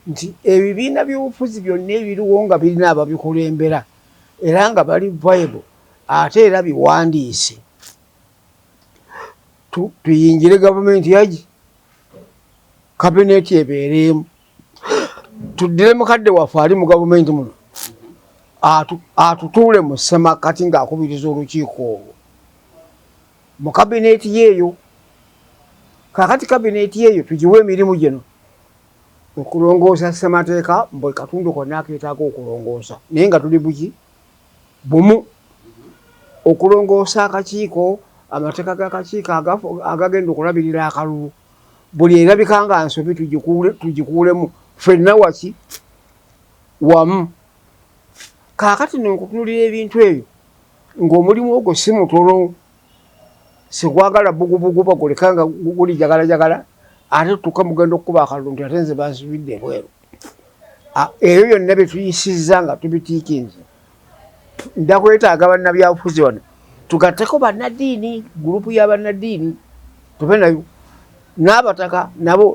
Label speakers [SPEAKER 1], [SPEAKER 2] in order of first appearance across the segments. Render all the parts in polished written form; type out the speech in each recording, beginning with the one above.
[SPEAKER 1] Nti ebibiina by'obufuzi byonna ebiriwo nga birina ababikulembera era nga bali viable, ate era biwandiise, tuyingire gavumenti yagi kabineeti ebeereemu, tuddire mukadde waffe ali mu gavumenti muno atutuule mu ssemakkati ng'akubiriza olukiiko olwo mu kabineeti yeeyo. Kakati kabineeti eyo tugiwe emirimu gino: okulongoosa ssemateeka, buli katundu konna akeetaaga okulongoosa, naye nga tuli buki bumu, okulongoosa akakiiko, amateeka g'akakiiko agagenda okulabirira akalulu, buli erabika nga nsobi tugikuulemu ffenna waki wamu. Kaakati no nkutunulira ebintu ebyo ng'omulimu ogwo si mutono, sigwagala bugubugu baguleka nga guli jagalajagala, ate tutuuka mugenda okukuba akalulu nti ate nze bansibidde ebweru. Ebyo byonna bye tuyisizza nga tubitiikinze, nja kwetaaga bannabyabufuzi bano, tugatteko bannaddiini, gurupu ya bannaddiini tube nayo, n'abataka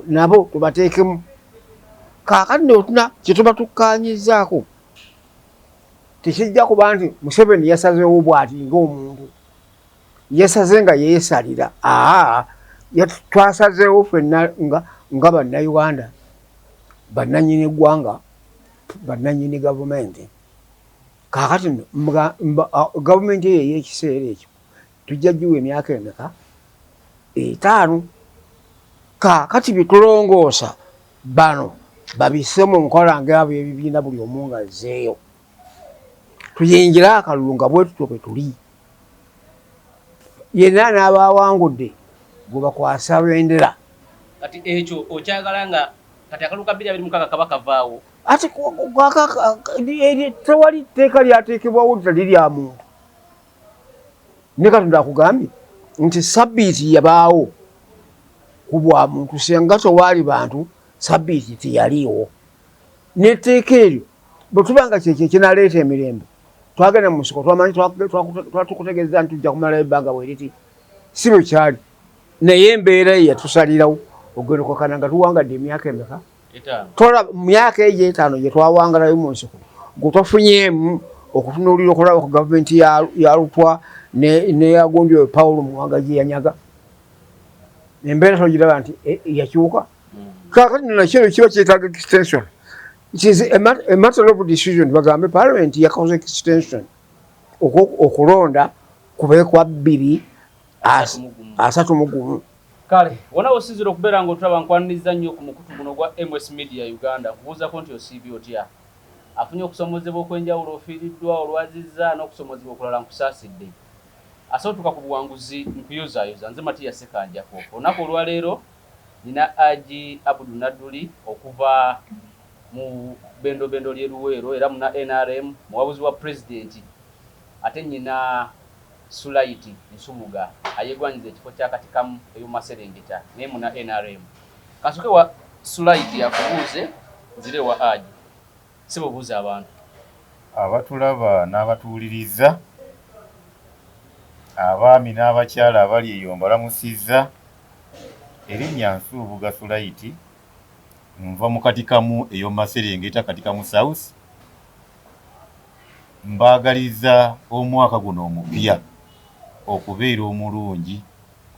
[SPEAKER 1] nabo tubateekemu. Kaakati notuna kye tuba tukkaanyizzaako tekijja kuba nti Museveni yasazeewo bw'ati ng'omuntu yasaze nga yeesalira. Aa, twasazeewo ffenna nga Bannayuganda, bannannyini ggwanga, bannannyini gavumenti. Kaakati nno gavumenti eyo ey'ekiseera ekyo tujja giwa emyaka emeka? 5. Kaakati bitulongoosa bano babisse mu nkola ng'abeebibiina, buli omu ng'azzeeyo, tuyingire akalulu nga bwe tutyo bwe tuli. Yenna anaaba awangudde gwe bakwasa bendera.
[SPEAKER 2] Kati ekyo okyagala nga kati akalulu ka 2026 kaba kavaawo?
[SPEAKER 1] Ate tewali tteeka lyateekebwawo litali lya muntu. Ne Katonda akugambye nti sabbiiti yabaawo ku bwa muntu, singa tewaali bantu sabbiiti teyaliiwo. N'etteeka eryo bwe tuba nga kyekyo ekinaleeta emirembe, twagenda mu nsiko, twamanyi twatukutegeeza nti tujja kumalayo ebbanga bwe riti, si bwe kyali, naye embeera ye yatusalirawo ogenda okakana nga tuwangadde emyaka emeka? Tola myaka egyo 5 gye twawangalayo mu nsiko, gwe twafunyeemu okutunuulira okulaba ku gavumenti ya Lutwa neyagundi oyo Paulo Muwanga gye yanyaga. Embeera togiraba nti yakyuka? Kakati nakyo kiba kyetaaga extension. It is a matter of decision. Bagambe parliament yakoze extension okulonda kube kwa 2031.
[SPEAKER 2] Kale wona osinzira okubeera ng'otulaba, nkwaniriza nnyo ku mukutu guno ogwa MS Media Uganda. Nkubuuzako nti osiibye otya? Afunye okusomozebwa okw'enjawulo, ofiiriddwa, olwazizza n'okusomozebwa okulala, nkusaasidde. Asobotuka ku buwanguzi, nkuyozaayoza. Nze Matiya Sekanjako. Olunaku olwaleero nina Haji Abudu Nadduli okuva mu bendobendo ly'e Luweero, era muna NRM, muwabuzi wa pulezidenti. Ate nyina Sulaiti Nsubuga ayegwanyiza ekifo kya Katikamu ey'omu Maserengeta, naye muna NRM. Kansooke wa Sulaiti akubuuze, nzire wa Haji. Sebo, buuza abantu.
[SPEAKER 3] Abatulaba n'abatuwuliriza, abaami n'abakyala abali eyo, mbalamusizza. Erinnya Nsubuga Sulaiti, nva mu Katikamu ey'omu Maserengeta, Katikamu South. Mbaagaliza omwaka guno omupya okubeera omulungi,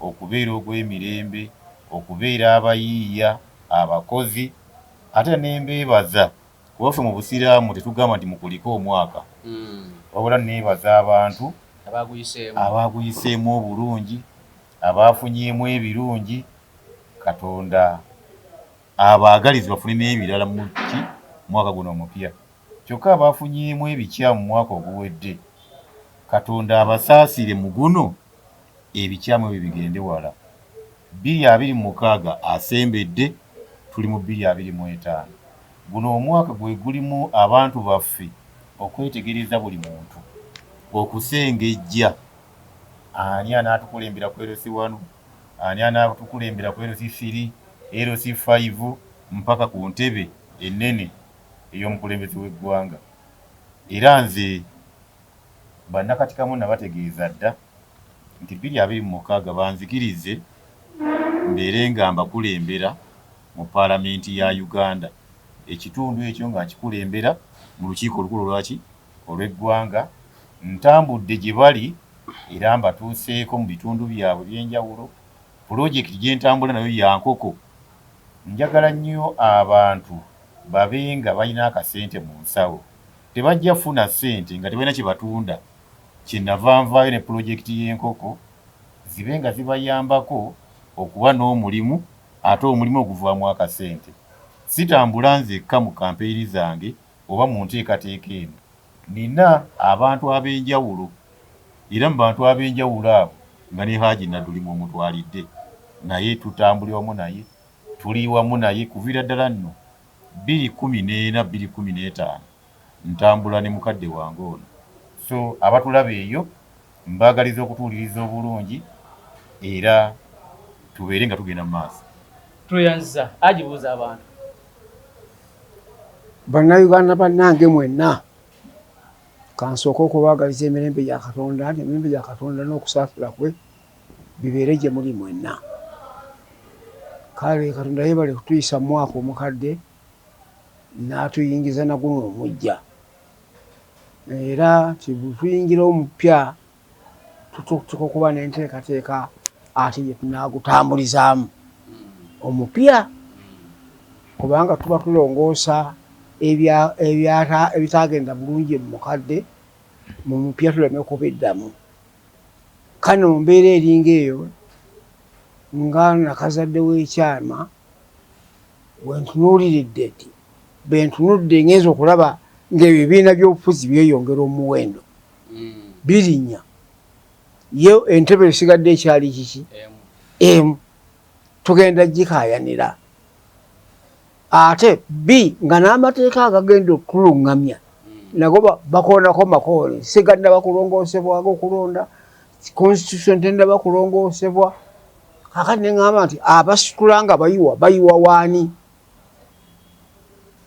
[SPEAKER 3] okubeera ogw'emirembe, okubeera abayiiya, abakozi. Ate nembeebaza kuba ffe mu Busiraamu tetugamba nti mukulike omwaka, wabula neebaza abantu abaguyiseemu obulungi, abaafunyeemu ebirungi. Katonda abaagalizi bafune n'ebirala mu ki mwaka guno omupya. Kyokka abaafunyeemu ebikyamu mu mwaka oguwedde, Katonda abasaasire, mu guno ebikyamu ebyo bigende wala. 2026 asembedde, tuli mu 2025. Guno omwaka gwe gulimu abantu baffe okwetegereza buli muntu, okusengejja ani anaatukulembera ku LC1, ani anaatukulembera ku LC3, LC5, mpaka ku ntebe ennene ey'omukulembeze w'eggwanga. Era nze bannakatikamu nabategeeza dda nti 2026 banzikirize mbeere nga mbakulembera mu paalamenti ya Uganda. ekitundu ekyo nga nkikulembera mu lukiiko olukulu lwaki olw'eggwanga. Ntambudde gye bali era mbatuuseeko mu bitundu byabwe ebyenjawulo. Pulojekiti gye ntambula nayo ya nkoko. Njagala nnyo abantu babe nga balina akasente mu nsawo. Tebajja kufuna ssente nga tebalina kye batunda. Kye nava nvaayo ne pulojekiti y'enkoko zibe nga zibayambako okuba n'omulimu ate omulimu oguvaamu akasente. Sitambula nzekka mu kampeyini zange oba mu nteekateeka eno. Nina abantu ab'enjawulo era mu bantu ab'enjawulo abo nga ne Haji Nadduli mw'omutwalidde naye tutambulira wamu naye, tuli wamu naye kuviira ddala nno 2014, 2015 ntambula ne mukadde wange ono. So abatulaba eyo mbaagaliza okutuwuliriza obulungi era tubeere nga tugenda mu maaso.
[SPEAKER 2] Tweyanziza agibuuza abantu.
[SPEAKER 1] Bannayuganda bannange mwenna, kansooke okubaagaliza emirembe gya Katonda, nti emirembe gya Katonda n'okusaasira kwe bibeere gye muli mwenna. Kale Katonda yeebale kutuyisa mu mwaka omukadde n'atuyingiza na guno omuggya. Era nti bwe tuyingira omupya tuteekwa okuba n'enteekateeka ate gye tunaagutambulizaamu omupya, kubanga tuba tulongoosa ebitaagenda bulungi mu mukadde, mu mupya tuleme kubiddamu. Kale mu mbeera eringa eyo, nga nakazadde w'ekyama, we ntunuuliridde nti bwe ntunudde ngenze okulaba ng'ebibiina by'obufuzi byeyongera omuwendo, birinnya, ye entebe esigadde ekyali kiki emu, tugenda gikaayanira. Ate b nga n'amateeka agagenda okutulungamya nago bakoonako makoone, sigannaba kulongoosebwa ag'okulonda, constitution tennaba kulongoosebwa. Kaakati ne ŋŋamba nti abasitula nga bayiwa, bayiwa waani?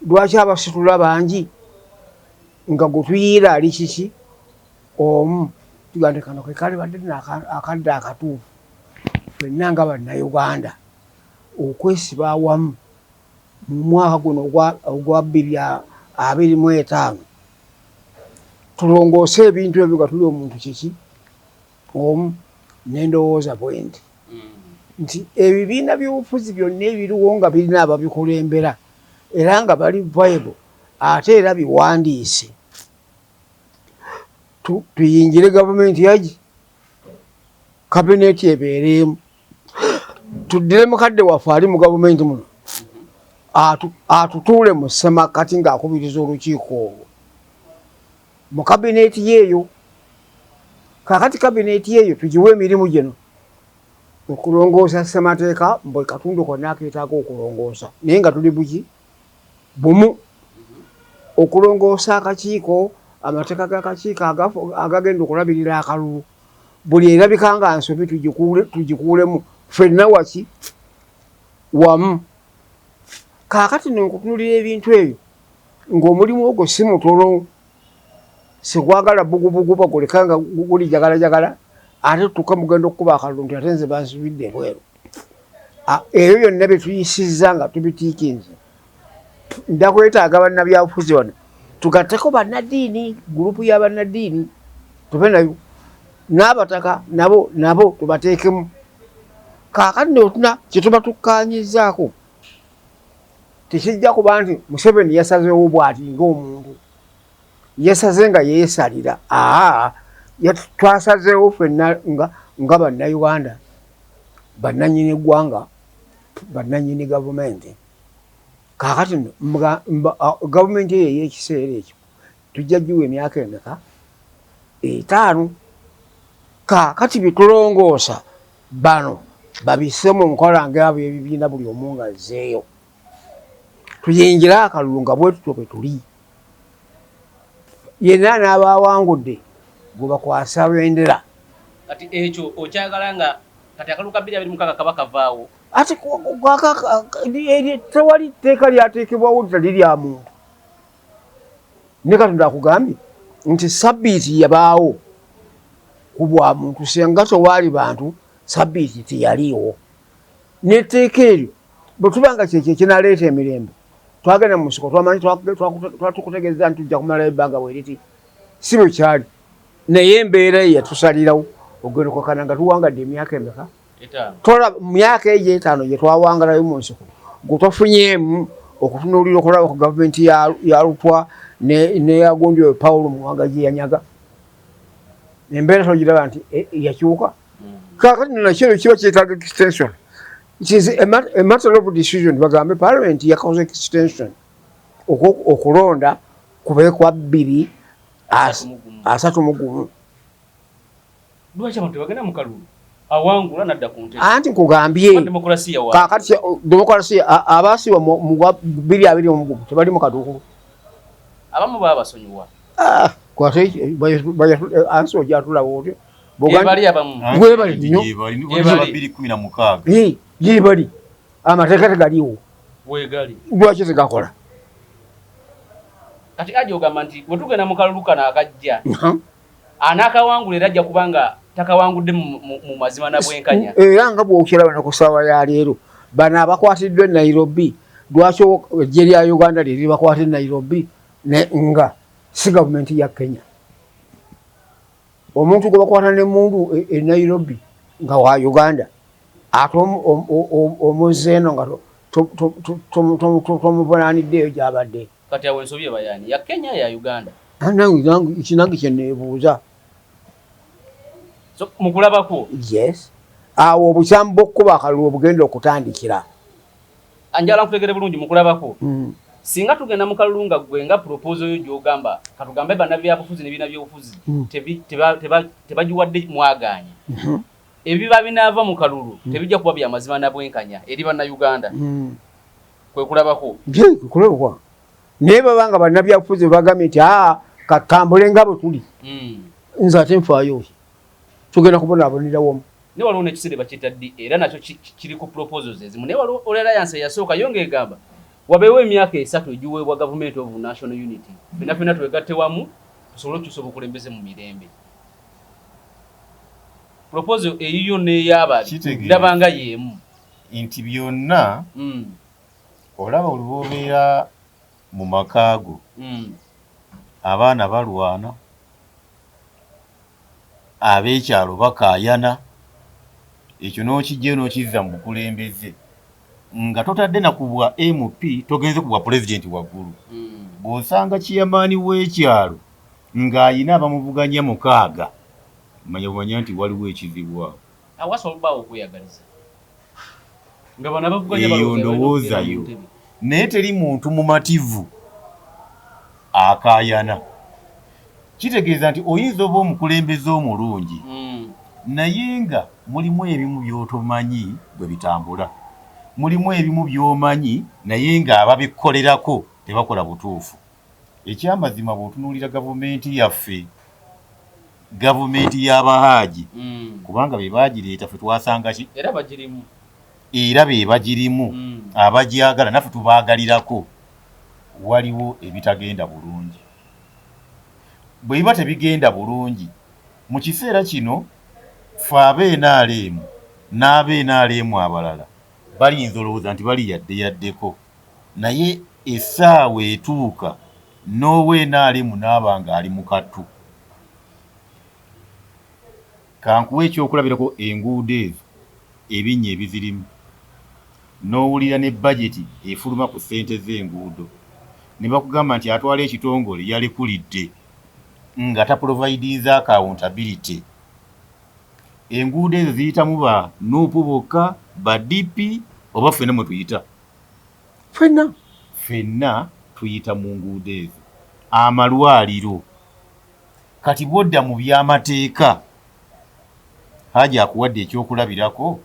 [SPEAKER 1] Lwaki abasitula bangi nga gwe tuyiira ali kiki omu? Tugamba nti kano ke kalibadde nno akadde akatuufu ffenna nga Bannayuganda okwesiba awamu mu mwaka guno ogwa 2025 tulongoose ebintu ebyo nga tuli omuntu kiki omu. N'endowooza bwe nti nti ebibiina by'obufuzi byonna ebiriwo nga birina ababikulembera era nga bali viable ate era biwandiise, tuyingire gavumenti yagi kabineeti ebeereemu, tuddire mukadde waffe ali mu gavumenti muno atutuule mu ssemakkati ng'akubiriza olukiiko olwo mu kabineeti yeeyo. Kaakati kabineeti eyo tugiwe emirimu gino okulongoosa ssemateeka buli katundu konna akeetaaga okulongoosa, naye nga tuli buki bumu, okulongoosa akakiiko, amateeka g'akakiiko agagenda okulabirira akalulu, buli erabika nga nsobi tugikuulemu ffenna waki wamu. Kaakati no nkutunuulira ebintu ebyo ng'omulimu ogwo si mutono, sigwagala bugubugu baguleka nga guli jagalajagala, ate tutuuka mugenda okukuba akalulu nti ate nze bansibidde ebweru. Ebyo byonna bye tuyisizza nga tubitiikinze, nja kwetaaga bannabyabufuzi bano tugatteko bannaddiini, gurupu ya bannaddiini tube nayo, n'abataka nabo nabo tubateekemu. Kaakati notuna kye tuba tukkaanyizzaako tekijja kuba nti Museveni yasazeewo bw'ati ng'omuntu, yasaze nga yeesalira. Aa, twasazeewo ffenna nga Bannayuganda, bannannyini ggwanga, bannannyini gavumenti. Kaakati nno gavumenti eyo ey'ekiseera ekyo tujja giwa emyaka emeka? 5. Kaakati bye tulongoosa bano babisse mu nkola ng'abeebibiina buli omu ng'azzeeyo, tuyingire akalulu nga bwe tutyo bwe tuli. Yenna anaaba awangudde gwe bakwasa bendera.
[SPEAKER 2] Kati ekyo okyagala nga kati akalulu ka 2026 kaba kavaawo?
[SPEAKER 1] Ate tewali tteeka lyateekebwawo litali lya muntu. Ne Katonda akugambye nti sabbiiti yabaawo ku bwa muntu, singa tewaali bantu sabbiiti teyaliiwo. N'etteeka eryo bwe tuba nga kyekyo ekinaleeta emirembe, Twagenda mu nsiko, twamanyi twatukutegeeza nti tujja kumalayo ebbanga bweriti, si bwe kyali. Naye embeera eyo yatusalirawo ogenda okakana nga tuwangadde emyaka emeka? Tola myaka egyo 5 gye twawangalayo mu nsiko, gwe tofunyeemu okutunuulira okulaba ku gavumenti ya Lutwa neyagundi oyo Paulo Muwanga gye yanyaga. Embeera togiraba nti yakyuka. Kaakati nakyo kiba kyetaaga extension. It is a matter of decision. Bagambe parliament yakoze extension okulonda kube kwa 2031.
[SPEAKER 2] Lwaki abantu tebagenda mu kalulu? Awangula nadda ku ntebe.
[SPEAKER 1] Anti nkugambye kaakati demokulasiya abaasibwa mu 2021 tebali mu kaduukulu.
[SPEAKER 2] Abamu baba basonyiwa.
[SPEAKER 1] Ansi ojatulaba otyo.
[SPEAKER 2] Bali abamu.
[SPEAKER 1] Webali nnyo. Yebali. Amateeka tegaliwo.
[SPEAKER 2] Wegali.
[SPEAKER 1] Lwaki tegakola?
[SPEAKER 2] Kati aje ogamba nti bwe tugenda mu kalulu kano akajja, anaakawangula era ajja kubanga takawangudde mu mazima na bwenkanya.
[SPEAKER 1] Era nga bw'okiraba ne ku ssaawa ya leero, bano abakwatiddwa e Nairobi, lwaki eggye lya Uganda lye libakwata e Nairobi nga si gavumenti ya Kenya? Omuntu gwe bakwata n'emmundu e Nairobi nga wa Uganda, ate omuzze eno nga tomuvunaaniddeeyo gy'abadde.
[SPEAKER 2] Kati awo ensobi eba yaani? Ya Kenya, ya Uganda?
[SPEAKER 1] Nange kye neebuuza.
[SPEAKER 2] So, mukulabako?
[SPEAKER 1] Yes. Awo obukyamu bw'okkuba akalulu obugenda okutandikira.
[SPEAKER 2] Anjala nkutegere bulungi mukulabako. Singa tugenda mu kalulu nga ggwe nga proposal yo gy'ogamba, katugambe bannabyabufuzi n'ebibiina by'obufuzi tebagiwadde mwagaanya. Ebiba binaava mu kalulu tebijja kuba bya mazima na bwenkanya eri Bannayuganda. Kwe kulabako.
[SPEAKER 1] Kwe kulabako. Naye baba nga bannabyabufuzi bagambye nti katambule nga bwe tuli. Nze ate nfaayo ki? Tugenda kubonaabonera wamu.
[SPEAKER 2] Naye waliwo n'ekiseera bakiyita ddi era nakyo kiri ku proposals ezimu. Naye waliwo alliance eyasooka yo ng'egamba wabeewo emyaka 3 egiweebwa gavumenti of national unity. Ffenna ffenna twegatte wamu tusobole okukyusa obukulembeze mu mirembe. Proposal eyiyo n'ey'abali ndaba nga y'emu.
[SPEAKER 3] Nti byonna olaba olwobeera mu maka go, abaana balwana, ab'ekyalo bakaayana, ekyo n'okijjayo n'okizza mu bukulembeze nga totadde na ku bwa MP, togenze ku bwa pulezidenti waggulu. Bw'osanga chairman w'ekyalo ng'ayina abamuvuganya 6, manya bumanya nti waliwo ekizibu awo.
[SPEAKER 2] Awasobola obbaawo okweyagaliza. Nga bano abavuganya
[SPEAKER 3] Eyo
[SPEAKER 2] balowooza balina
[SPEAKER 3] ndowooza
[SPEAKER 2] okubeera mu
[SPEAKER 3] yo.
[SPEAKER 2] ntebe.
[SPEAKER 3] Naye teri muntu mumativu akaayana. Kitegeeza nti oyinza oba omukulembeze omulungi, naye nga mulimu ebimu by'otomanyi bwe bitambula. Mulimu ebimu by'omanyi naye ng'ababikolerako tebakola butuufu. Ekyamazima bw'otunuulira gavumenti yaffe, gavumenti y'abahaaji, kubanga be baagireeta ffe twasanga ki?
[SPEAKER 2] Era bagirimu.
[SPEAKER 3] Era be bagirimu, abagyagala naffe tubaagalirako. Waliwo ebitagenda bulungi. Bwe biba tebigenda bulungi, mu kiseera kino ffe ab'NRM n'ab'NRM abalala bayinza olowooza nti bali yadde yaddeko, naye essaawa etuuka n'ow'NRM n'aba ng'ali mu kattu. Kankuwe ekyokulabirako enguudo ezo ebinnya ebizirimu, n'owulira ne bajeti efuluma ku ssente z'enguudo ne bakugamba nti atwala ekitongole yalekulidde nga taprovidinze accountability. Enguudo ezo ziyitamu ba NUP bokka, ba DP oba ffenna mwe tuyita?
[SPEAKER 1] Ffenna.
[SPEAKER 3] Ffenna tuyita mu nguudo ezo. Amalwaliro. Kati bw'odda mu by'amateeka, Haji akuwadde ekyokulabirako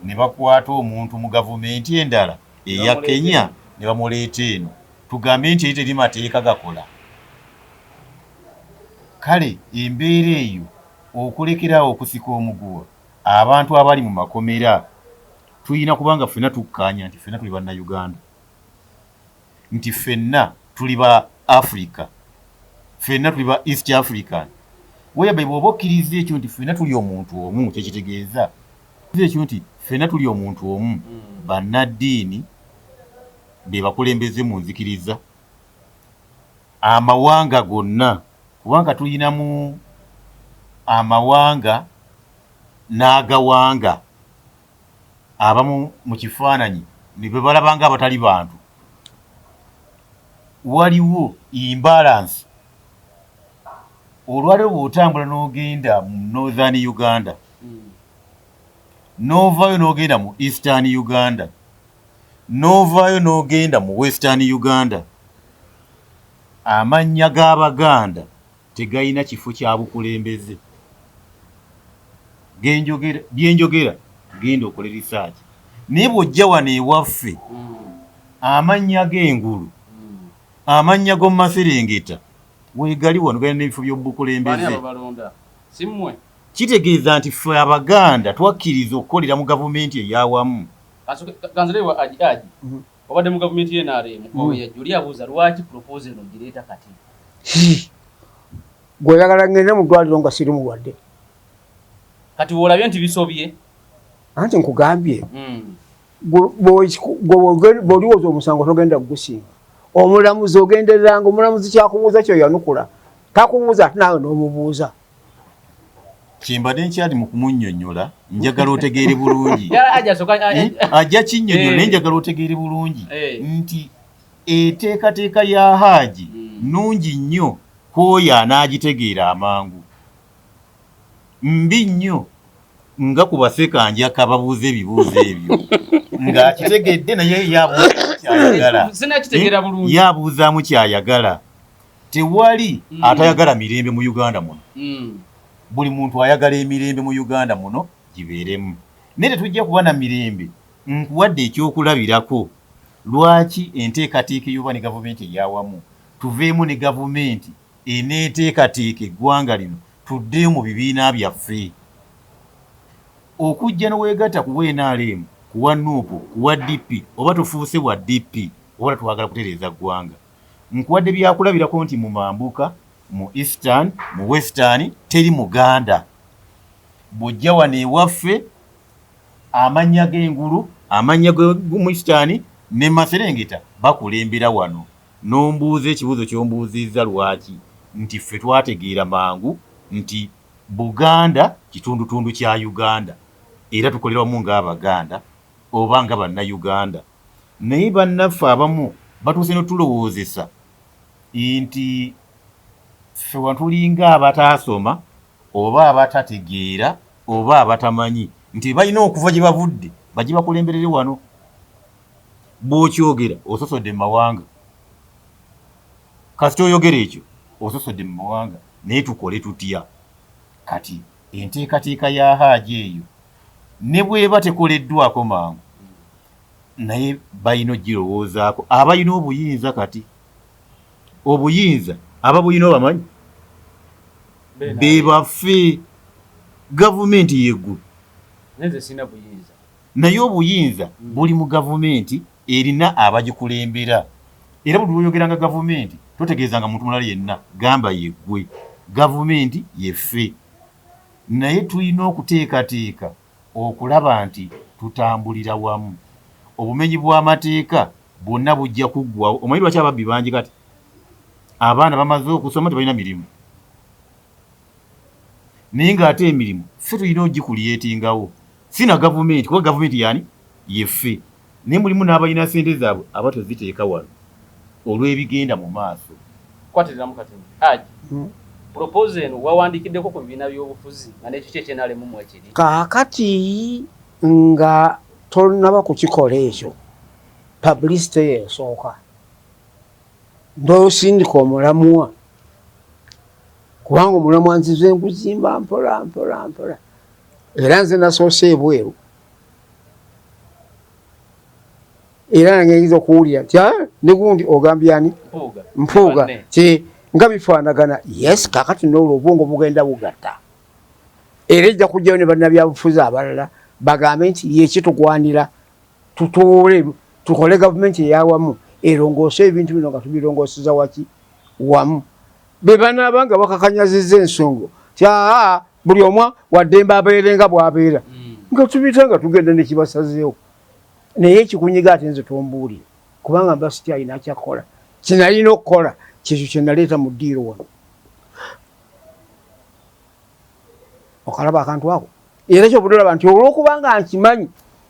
[SPEAKER 3] ne bakwata omuntu mu gavumenti endala eya Kenya ne bamuleeta eno. Tugambe nti eri teri mateeka gakola. Kale embeera eyo okulekeraawo okusika omuguwa abantu abali mu makomera, tulina kubanga ffenna tukkaanya nti ffenna tuli Bannayuganda, nti ffenna tuli ba Africa, ffenna tuli ba East African. Whereby bw'oba okkiriza ekyo nti ffenna tuli omuntu omu, kyekitegeeza ekyo nti ffenna tuli omuntu omu, bannaddiini, Be bakulembeze mu nzikiriza, amawanga gonna, kubanga tulinamu amawanga n'agawanga abamu mu kifaananyi ne be balaba nga abatali bantu. Waliwo imbalance. Olwaleero bw'otambula n'ogenda mu Northern Uganda, n'ovaayo n'ogenda mu Eastern Uganda, n'ovaayo n'ogenda mu Western Uganda, amannya g'Abaganda tegalina kifo kya bukulembeze. Genjogera, byenjogera genda okole research. Naye bw'ojja wano ewaffe, amannya g'engulu, amannya g'omu maserengeta weegali wano, galina n'ebifo by'obukulembeze.
[SPEAKER 2] Baani ababalonda? Si mmwe?
[SPEAKER 3] Kitegeeza nti ffe Abaganda twakkiriza okukolera mu gavumenti ey'awamu.
[SPEAKER 2] Kanzire wa Aji Aji. Obadde mu gavumenti ye NRM, oyo yajja oli abuuza lwaki proposal eno ogireeta kati?
[SPEAKER 1] Gwe oyagala ngende mu ddwaliro nga siri mulwadde?
[SPEAKER 2] Kati w'olabye nti bisobye?
[SPEAKER 1] Anti nkugambye, bw'oliwoza omusango togenda kugusinga. Omulamuzi ogendereranga, omulamuzi kyakubuuza kyoyanukula, takubuuza ate naawe n'omubuuza.
[SPEAKER 3] Kyembadde nkyali mu kumunnyonnyola, njagala otegeere bulungi.
[SPEAKER 2] Ajja asooka,
[SPEAKER 3] Ajja kinnyonnyola, naye njagala otegeere bulungi nti enteekateeka ya Haaji nnungi nnyo kw'oyo anaagitegeera amangu, mbi nnyo nga ku basekanjaka babuuza ebibuuzo ebyo ng'akitegedde, naye yabuuza kyayagala.
[SPEAKER 2] Sinakitegeera bulungi.
[SPEAKER 3] Yabuuzaamu kyayagala. Tewali atayagala mirembe mu Uganda muno. Buli muntu ayagala emirembe mu Uganda muno gibeeremu, naye tetujja kuba na mirembe. Nkuwadde ekyokulabirako lwaki enteekateeka ey'oba ne gavumenti eyawamu, tuveemu ne gavumenti eneeteekateeka eggwanga lino, tuddeyo mu bibiina byaffe. Okujja neweegatta ku NRM, kuwa NUP, kuwa DP, oba tufuuse wa DP, oba twagala kutereeza ggwanga. Nkuwadde byakulabirako nti mu mambuka, mu Eastern, mu Western teri Muganda. Bw'ojja wano ewaffe, amannya g'engulu, amannya mu Eastern ne maserengeta bakulembera wano. N'ombuuza ekibuuzo ky'ombuuzizza, lwaki nti ffe twategeera mangu nti Buganda kitundutundu kya Uganda, era tukolera wamu ng'Abaganda oba nga Bannayuganda. Naye bannaffe abamu batuuse n'otulowoozesa nti ffe watulinga abataasoma oba abatategeera oba abatamanyi nti balina okuva gye bavudde bajje bakulemberere wano. Bw'okyogera ososodde mu mawanga. Kasita oyogera ekyo ososodde mu mawanga. Naye tukole tutya kati? Enteekateeka ya Haaji eyo ne bw'eba tekoleddwako mangu, naye balina ogirowoozaako abalina obuyinza. Kati obuyinza ababulina obamanyi, be baffe, gavumenti yeggulu.
[SPEAKER 2] Nze sina buyinza.
[SPEAKER 3] Naye obuyinza buli mu gavumenti erina abagikulembera. Era buli lwoyogeranga gavumenti totegeezanga muntu mulala yenna, gamba yeggwe, gavumenti yeffe. Naye tulina okuteekateeka okulaba nti tutambulira wamu. Obumenyi bw'amateeka bwonna bujja kuggwawo. Omanyi lwaki ababbi bangi kati? Abaana bamaze okusoma, tebalina mirimu, naye ng'ate emirimu ffe tulina ogicreatingawo, si na gavumenti, kuba gavumenti yani yeffe. Naye mulimu n'abalina sente zaabwe aba toziteeka wano olw'ebigenda mu maaso.
[SPEAKER 2] Kwatiriramu katono, Haji. Proposal eno wawandiikiddeko ku bibiina by'obufuzi nga n'ekiki ekyenalemu mwekiri?
[SPEAKER 1] Kaakati nga tonnaba kukikola ekyo, publicity yeesooka, ndosindika omulamwa, kubanga omulamwa nzize nkuzimba mpola mpola mpola, era nze nasoose ebweru, era ngeyinza okuwulira nti, "Ah, ne gundi ogambye ani?"
[SPEAKER 2] Mpuuga.
[SPEAKER 1] Mpuuga.
[SPEAKER 2] Banne.
[SPEAKER 1] Ti nga bifaanagana. Yes, kakati nolwo obwongo bugenda bugatta, era ejja kujjayo ne bannabyabufuzi abalala bagambe nti yekitugwanira tutuule tukole gavumenti eyawamu erongoose ebintu bino nga tubirongooseza waki wamu. Be banaaba nga bakakanyaziza ensongo ti aa, buli omu waddembe abeere nga bw'abeera, nga tubita nga tugenda nekibasazeewo. Naye ekikunyiga ate nze tombuulire. Kubanga mba sikyalina kyakukola. Kyenalina okukola kyekyo kyenaleeta mu ddiiro wano. Okalaba akantu ako? Era kyobudde olaba nti olw'okubanga nkimanyi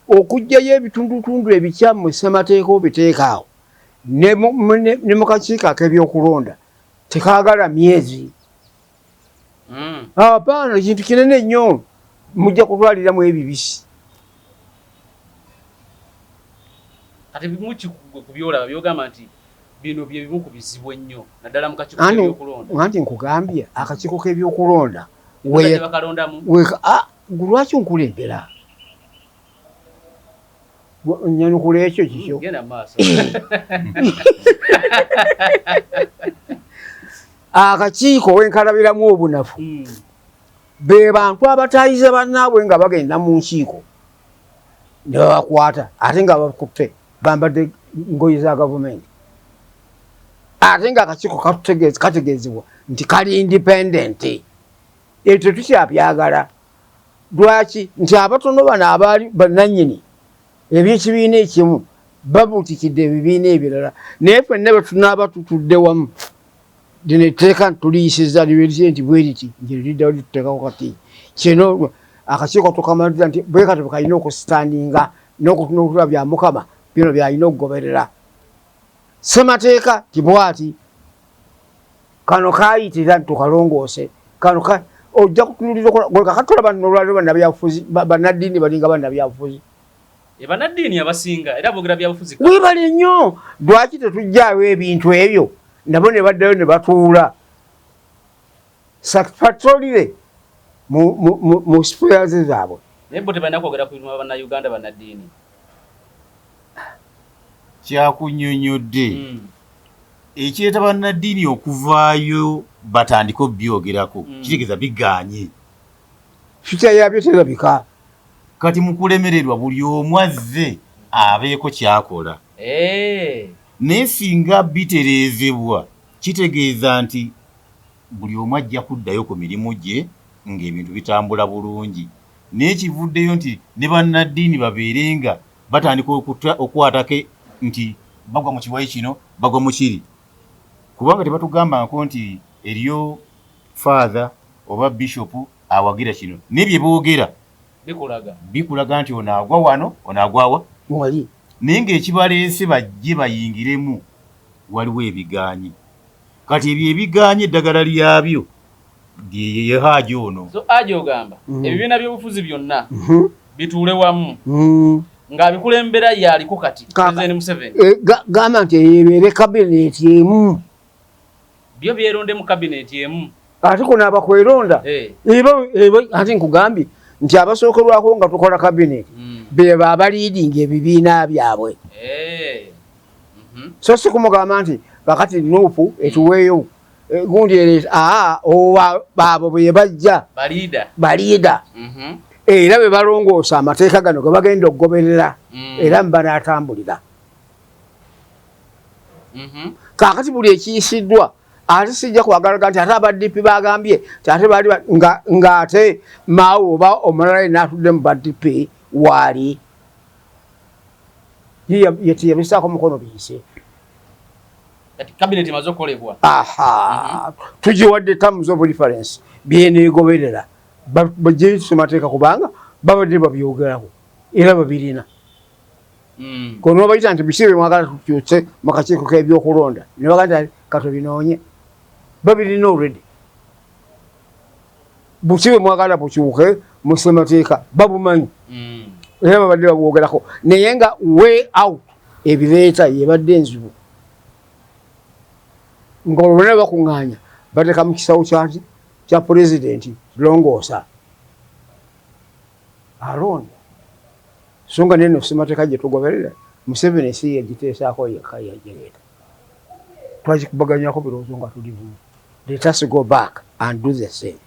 [SPEAKER 1] okuggyayo ebitundutundu ebikyamu mu ssemateeka obiteeka awo ne mu kakiiko ak'ebyokulonda tekaagala myezi. Apaana ekintu kinene nnyo mujja kutwaliramu ebibisi.
[SPEAKER 2] Kati bimu ki ku byolaba byogamba nti bino bye bimu ku bizibu ennyo naddala mu kakiiko k'ebyokulonda?
[SPEAKER 1] Anti nkugambye akakiiko k'ebyokulonda lwaki nkulembera nyanukula ekyo kikyo.
[SPEAKER 2] Genda mu maaso.
[SPEAKER 1] Akakiiko wenkalabiramu obunafu be bantu abatayiza bannaabwe nga bagenda mu nkiiko ne babakwata ate nga bakutte bambadde ngoye za gavumenti ate nga akakiiko kategeezebwa nti kali independent. Ekyo tetukyabyagala. Lwaki? Nti abatono bano abaali bannannyini eby'ekibiina ekimu babuutikidde ebibiina ebirala, naye ffenna bwe tunaaba tutudde wamu lino etteeka tuliyisizza libe nti bwe riti nti liddawo lituteekako kati kino akakiiko tukamaliriza nti bwe kati bwe kalina okusitandinga n'okutunuulira bya Mukama bino by'alina okugoberera. Ssemateeka ti bw'ati kano kaayitira nti tukalongoose kano ka ojja kutunuulira okola gwe kakati tolaba nti n'olwaleero bannabyabufuzi bannaddiini balinga bannabyabufuzi.
[SPEAKER 2] Bannaddiini abasinga era boogera byabufuzi.
[SPEAKER 1] Webale nnyo. Lwaki tetuggyaawo ebintu ebyo nabo ne baddayo ne batuula satisfactorily mu spheres zaabwe.
[SPEAKER 2] Naye bo tebalina kwogera ku biruma bannayuganda bannaddiini.
[SPEAKER 3] Kyakunnyonnyodde ekireeta bannaddiini okuvaayo batandike obyogerako kitegeeza bigaanye.
[SPEAKER 1] Future yabyo terabika.
[SPEAKER 3] Kati mu kulemererwa buli omu azze abeeko ky'akola. Naye singa bitereezebwa kitegeeza nti buli omu ajja kuddayo ku mirimu gye ng'ebintu bitambula bulungi. Naye kivuddeyo nti ne bannaddiini babeere nga batandika okukwatako nti bagwa mu kiwayi kino, bagwa mu kiri. Kubanga tebatugambangako nti eriyo father oba bishop awagira kino. Naye bye boogera bikulaga nti ono agwa wano, ono agwa wa?
[SPEAKER 1] Wali.
[SPEAKER 3] Naye ng'ekibaleese bajje bayingiremu waliwo ebigaanyi. Kati ebyo ebigaanyi eddagala lyabyo ye Haji ono.
[SPEAKER 2] So Haji ogamba ebibiina by'obufuzi byonna bituule wamu ng'abikulembera y'aliko kati President Museveni.
[SPEAKER 1] Gamba nti ebeere kabineeti emu.
[SPEAKER 2] Byo byerondemu kabineeti emu.
[SPEAKER 1] Ate kuno abakweronda ate nkugambye nti abasookerwako nga tukola kabineeti beba abaliidinga ebibiina byabwe. So si kumugamba nti kakati NUP etuweeyo gundi ereeta abo bwe bajja baliida era be balongoosa amateeka gano ge bagenda okugoberera era mbanaatambulira. Kaakati buli ekiyisiddwa ate sijja kwagalaga nti ate aba DP bagambye nti ate baali ng'ate maawe oba omulala yenna atudde mu ba DP waali ye teyabisaako mukono biyise.
[SPEAKER 2] Kati cabinet emaze okukolebwa.
[SPEAKER 1] Aha, tugiwadde terms of reference byeneegoberera bajje ssemateeka kubanga babadde babyogerako era babirina. Kono bayita nti biki bye mwagala tukyuse mu kakiiko k'ebyokulonda ne bagamba nti katubinoonye babirina already. Buki bwe mwagala bukyuke mu ssemateeka babumanyi era babadde babwogerako, naye nga way out ebireeta yebadde enzibu ng'olwo bonna bakuŋŋaanya bateeka mu kisawo kya pulezidenti longoosa alonda. So nga neno ssemateeka gye tugoberera Museveni si yagiteesaako yekka yagireeta, twagikubaganyako birowoozo nga tuli bumu. Let us go back and do the same.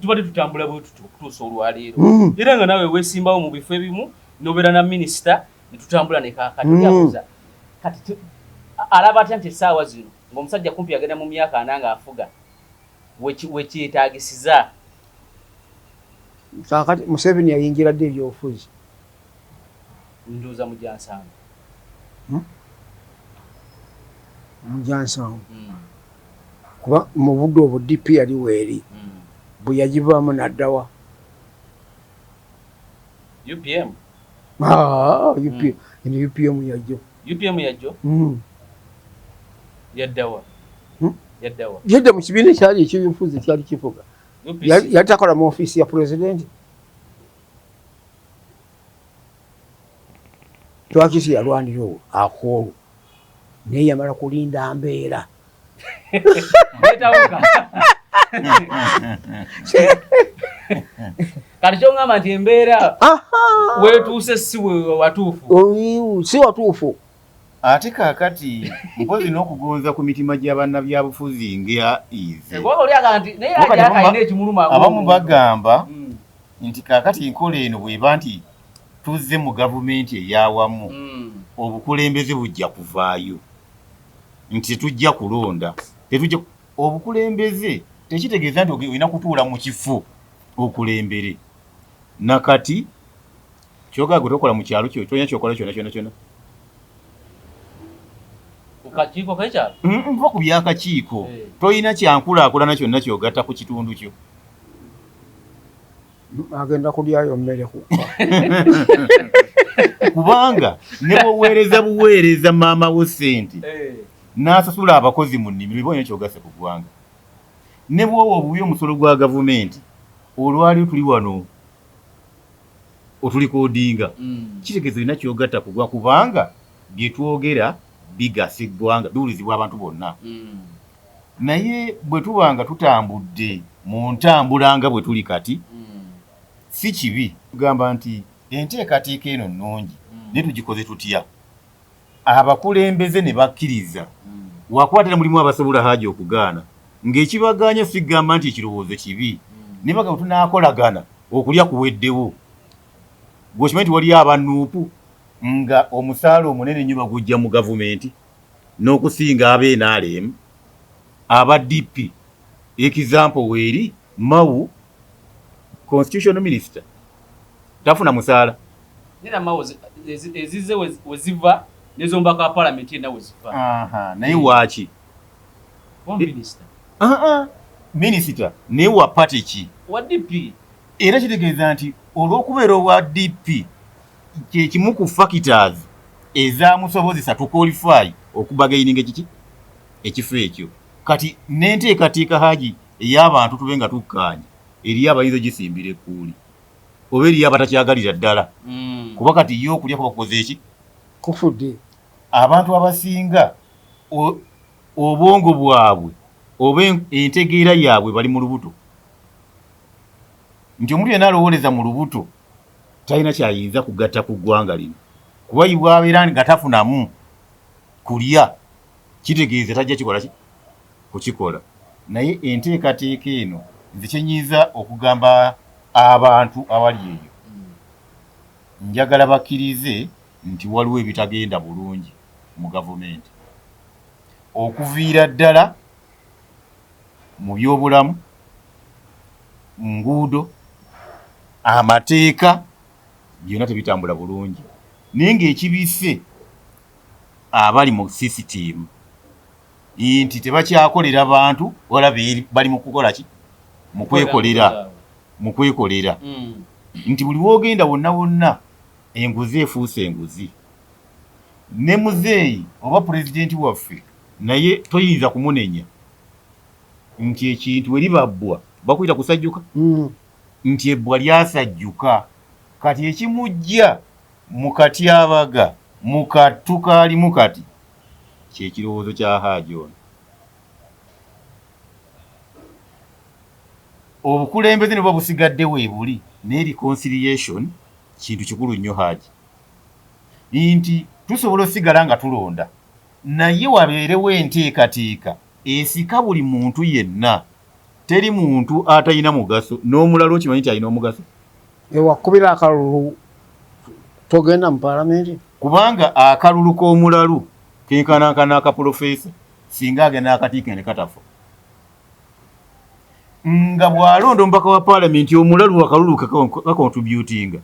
[SPEAKER 2] Tubadde tutambula bwe tutyo okutuusa olwaleero era nga naawe weesimbawo mu bifo ebimu n'obeera na minisita ne tutambula ne kaakati. Yabuuza kati alaba atya nti essaawa zino ng'omusajja kumpi agenda mu myaka 40 ng'afuga Ndowooza Mujjansambu.
[SPEAKER 1] Mujjansambu. Kuba mu budde obwo DP yali weeri. Bwe yagivaamu n'addawa.
[SPEAKER 2] UPM.
[SPEAKER 1] Ah, UP, eno UPM yajjo.
[SPEAKER 2] UPM yajjo? Yaddawa. Yaddawa.
[SPEAKER 1] Yadda mu kibiina ekyali eky'ebyobufuzi ekyali kifuga.
[SPEAKER 2] UPC.
[SPEAKER 1] Yali takola mu ofiisi ya pulezidenti. Twakisi yalwanira olwo akoolwo naye yamala kulinda mbeera.
[SPEAKER 2] Neetawuka. Kati ky'oŋŋamba nti embeera weetuuse si we watuufu.
[SPEAKER 1] Si watuufu.
[SPEAKER 3] Ate kaakati mpozi n'okugonza ku mitima gya bannabyabufuzi nga ize.
[SPEAKER 2] Kubanga oli agamba nti naye aja alina ekimuluma.
[SPEAKER 3] Abamu bagamba nti kaakati enkola eno bw'eba nti tuzze mu gavumenti ey'awamu, obukulembeze bujja kuvaayo nti tetujja kulonda, tetujja obukulembeze tekitegeeza nti olina kutuula mu kifo okulembere. Nakati kyogera gwe tokola mu kyalo kyo, tolina kyokola kyonna kyonna kyonna.
[SPEAKER 2] Ku kakiiko k'ekyalo?
[SPEAKER 3] Nva ku by'akakiiko. Tolina kyankulaakulana kyonna ky'ogatta ku kitundu kyo.
[SPEAKER 1] Agenda kulyayo mmere kukka.
[SPEAKER 3] Kubanga ne bw'oweereza buweereza maama wo ssente n'asasula abakozi mu nnimiro, oba olina ky'ogasse ku ggwanga. Ne bw'owa obuwi omusolo gwa gavumenti, olwaliwo tuli wano otulikodinga, kitegeeza olina ky'ogatta ku ggwanga kubanga bye twogera bigasa eggwanga, biwulizibwa abantu bonna. Naye bwe tuba nga tutambudde mu ntambula nga bwe tuli kati, si kibi. Tugamba nti enteekateeka eno nnungi, naye tugikoze tutya? Abakulembeze ne bakkiriza. Wakuba ate mulimu abasobola Haji okugaana, ng'ekibagaanya si kugamba nti ekirowoozo kibi, naye bagamba tunaakolagana okulya kuweddewo. Ggwe okimanyi nti waliyo aba Nuupu nga omusaala omunene ennyo bagujja mu gavumenti n'okusinga aba NRM, aba DP. Example weeri Mao constitutional minister tafuna musaala.
[SPEAKER 2] Nera Mao ezize weziva n'ez'omubaka wa palamenti yenna weziva.
[SPEAKER 3] Naye waaki?
[SPEAKER 2] Minisita.
[SPEAKER 3] Minisita naye wa party ki?
[SPEAKER 2] Wa DP.
[SPEAKER 3] Era kitegeeza nti olw'okubeera owa DP kye kimu ku factors ezamusobozesa to qualify okubagaininga ekiki ekifo ekyo. Kati n'enteekateeka Haji ey'abantu tube nga tukkaanya eriyo abayinza ogisimbira ekkuuli oba eriyo abatakyagalira ddala, kuba kati ye okulya kuba kukoze eki
[SPEAKER 1] kufudde.
[SPEAKER 3] Abantu abasinga obwongo bwabwe oba entegeera yaabwe bali mu lubuto, nti omuntu yenna alowooleza mu lubuto talina kyayinza kugatta ku ggwanga lino, kuba bw'abeera nga tafunamu kulya kitegeeza tajja kikola ki kukikola. Naye enteekateeka eno nze kye nnyinza okugamba abantu abali eyo, njagala bakkirize nti waliwo ebitagenda bulungi mu gavumenti okuviira ddala mu byobulamu, nguudo, amateeka, byonna tebitambula bulungi, naye ng'ekibise abali mu sisitiimu nti tebakyakolera bantu wala bali mu kukola ki mu kwekolera, mu kwekolera nti buli w'ogenda wonna wonna enguzi efuuse enguzi. Ne muzeeyi oba pulezidenti waffe naye toyinza kumunenya nti ekintu eriba bbwa bakuyita kusajjuka, nti ebbwa lyasajjuka. Kati ekimujja mu katyabaga mu kattu kaalimu kati ky'ekirowoozo kya Haji ono. Obukulembeze ne buba busigadde weebuli, naye reconciliation kintu kikulu nnyo Haji, nti tusobola osigala nga tulonda, naye wabeerewo enteekateeka esika buli muntu yenna. Teri muntu atalina mugaso, n'omulala okimanyi nti alina omugaso.
[SPEAKER 1] Ewakubira akalulu togenda mu palamenti,
[SPEAKER 3] kubanga akalulu k'omulalu kenkanankana aka pulofeesa singa agenda n'akatiika ne katafa. Nga bw'alonda omubaka wa palamenti omulalu akalulu kakontributinga.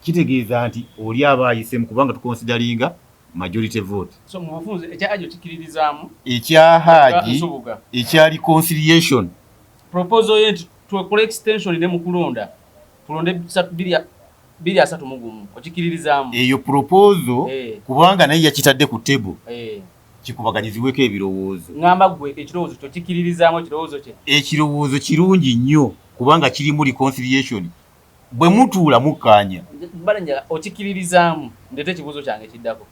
[SPEAKER 3] Kitegeeza nti oli aba ayisemu, kubanga tuconsideringa majority vote.
[SPEAKER 2] So mu bufunze, ekya Haji okikiririzaamu?
[SPEAKER 3] Ekya Haji,
[SPEAKER 2] Nsubuga.
[SPEAKER 3] Ekya reconciliation.
[SPEAKER 2] Proposal ye nti tukole extension ne mu kulonda tulonde 2031, okikiririzaamu?
[SPEAKER 3] Eyo proposal, kubanga naye yakitadde ku table, kikubaganyizibweko ebirowoozo.
[SPEAKER 2] Ŋŋamba gwe, ekirowoozo kyo kikiririzaamu ekirowoozo kye?
[SPEAKER 3] Ekirowoozo kirungi nnyo, kubanga kirimu reconciliation, bwe mutuula mukkaanya.
[SPEAKER 2] Mbale njala okikiririzaamu, ndeete ekibuuzo kyange kiddako.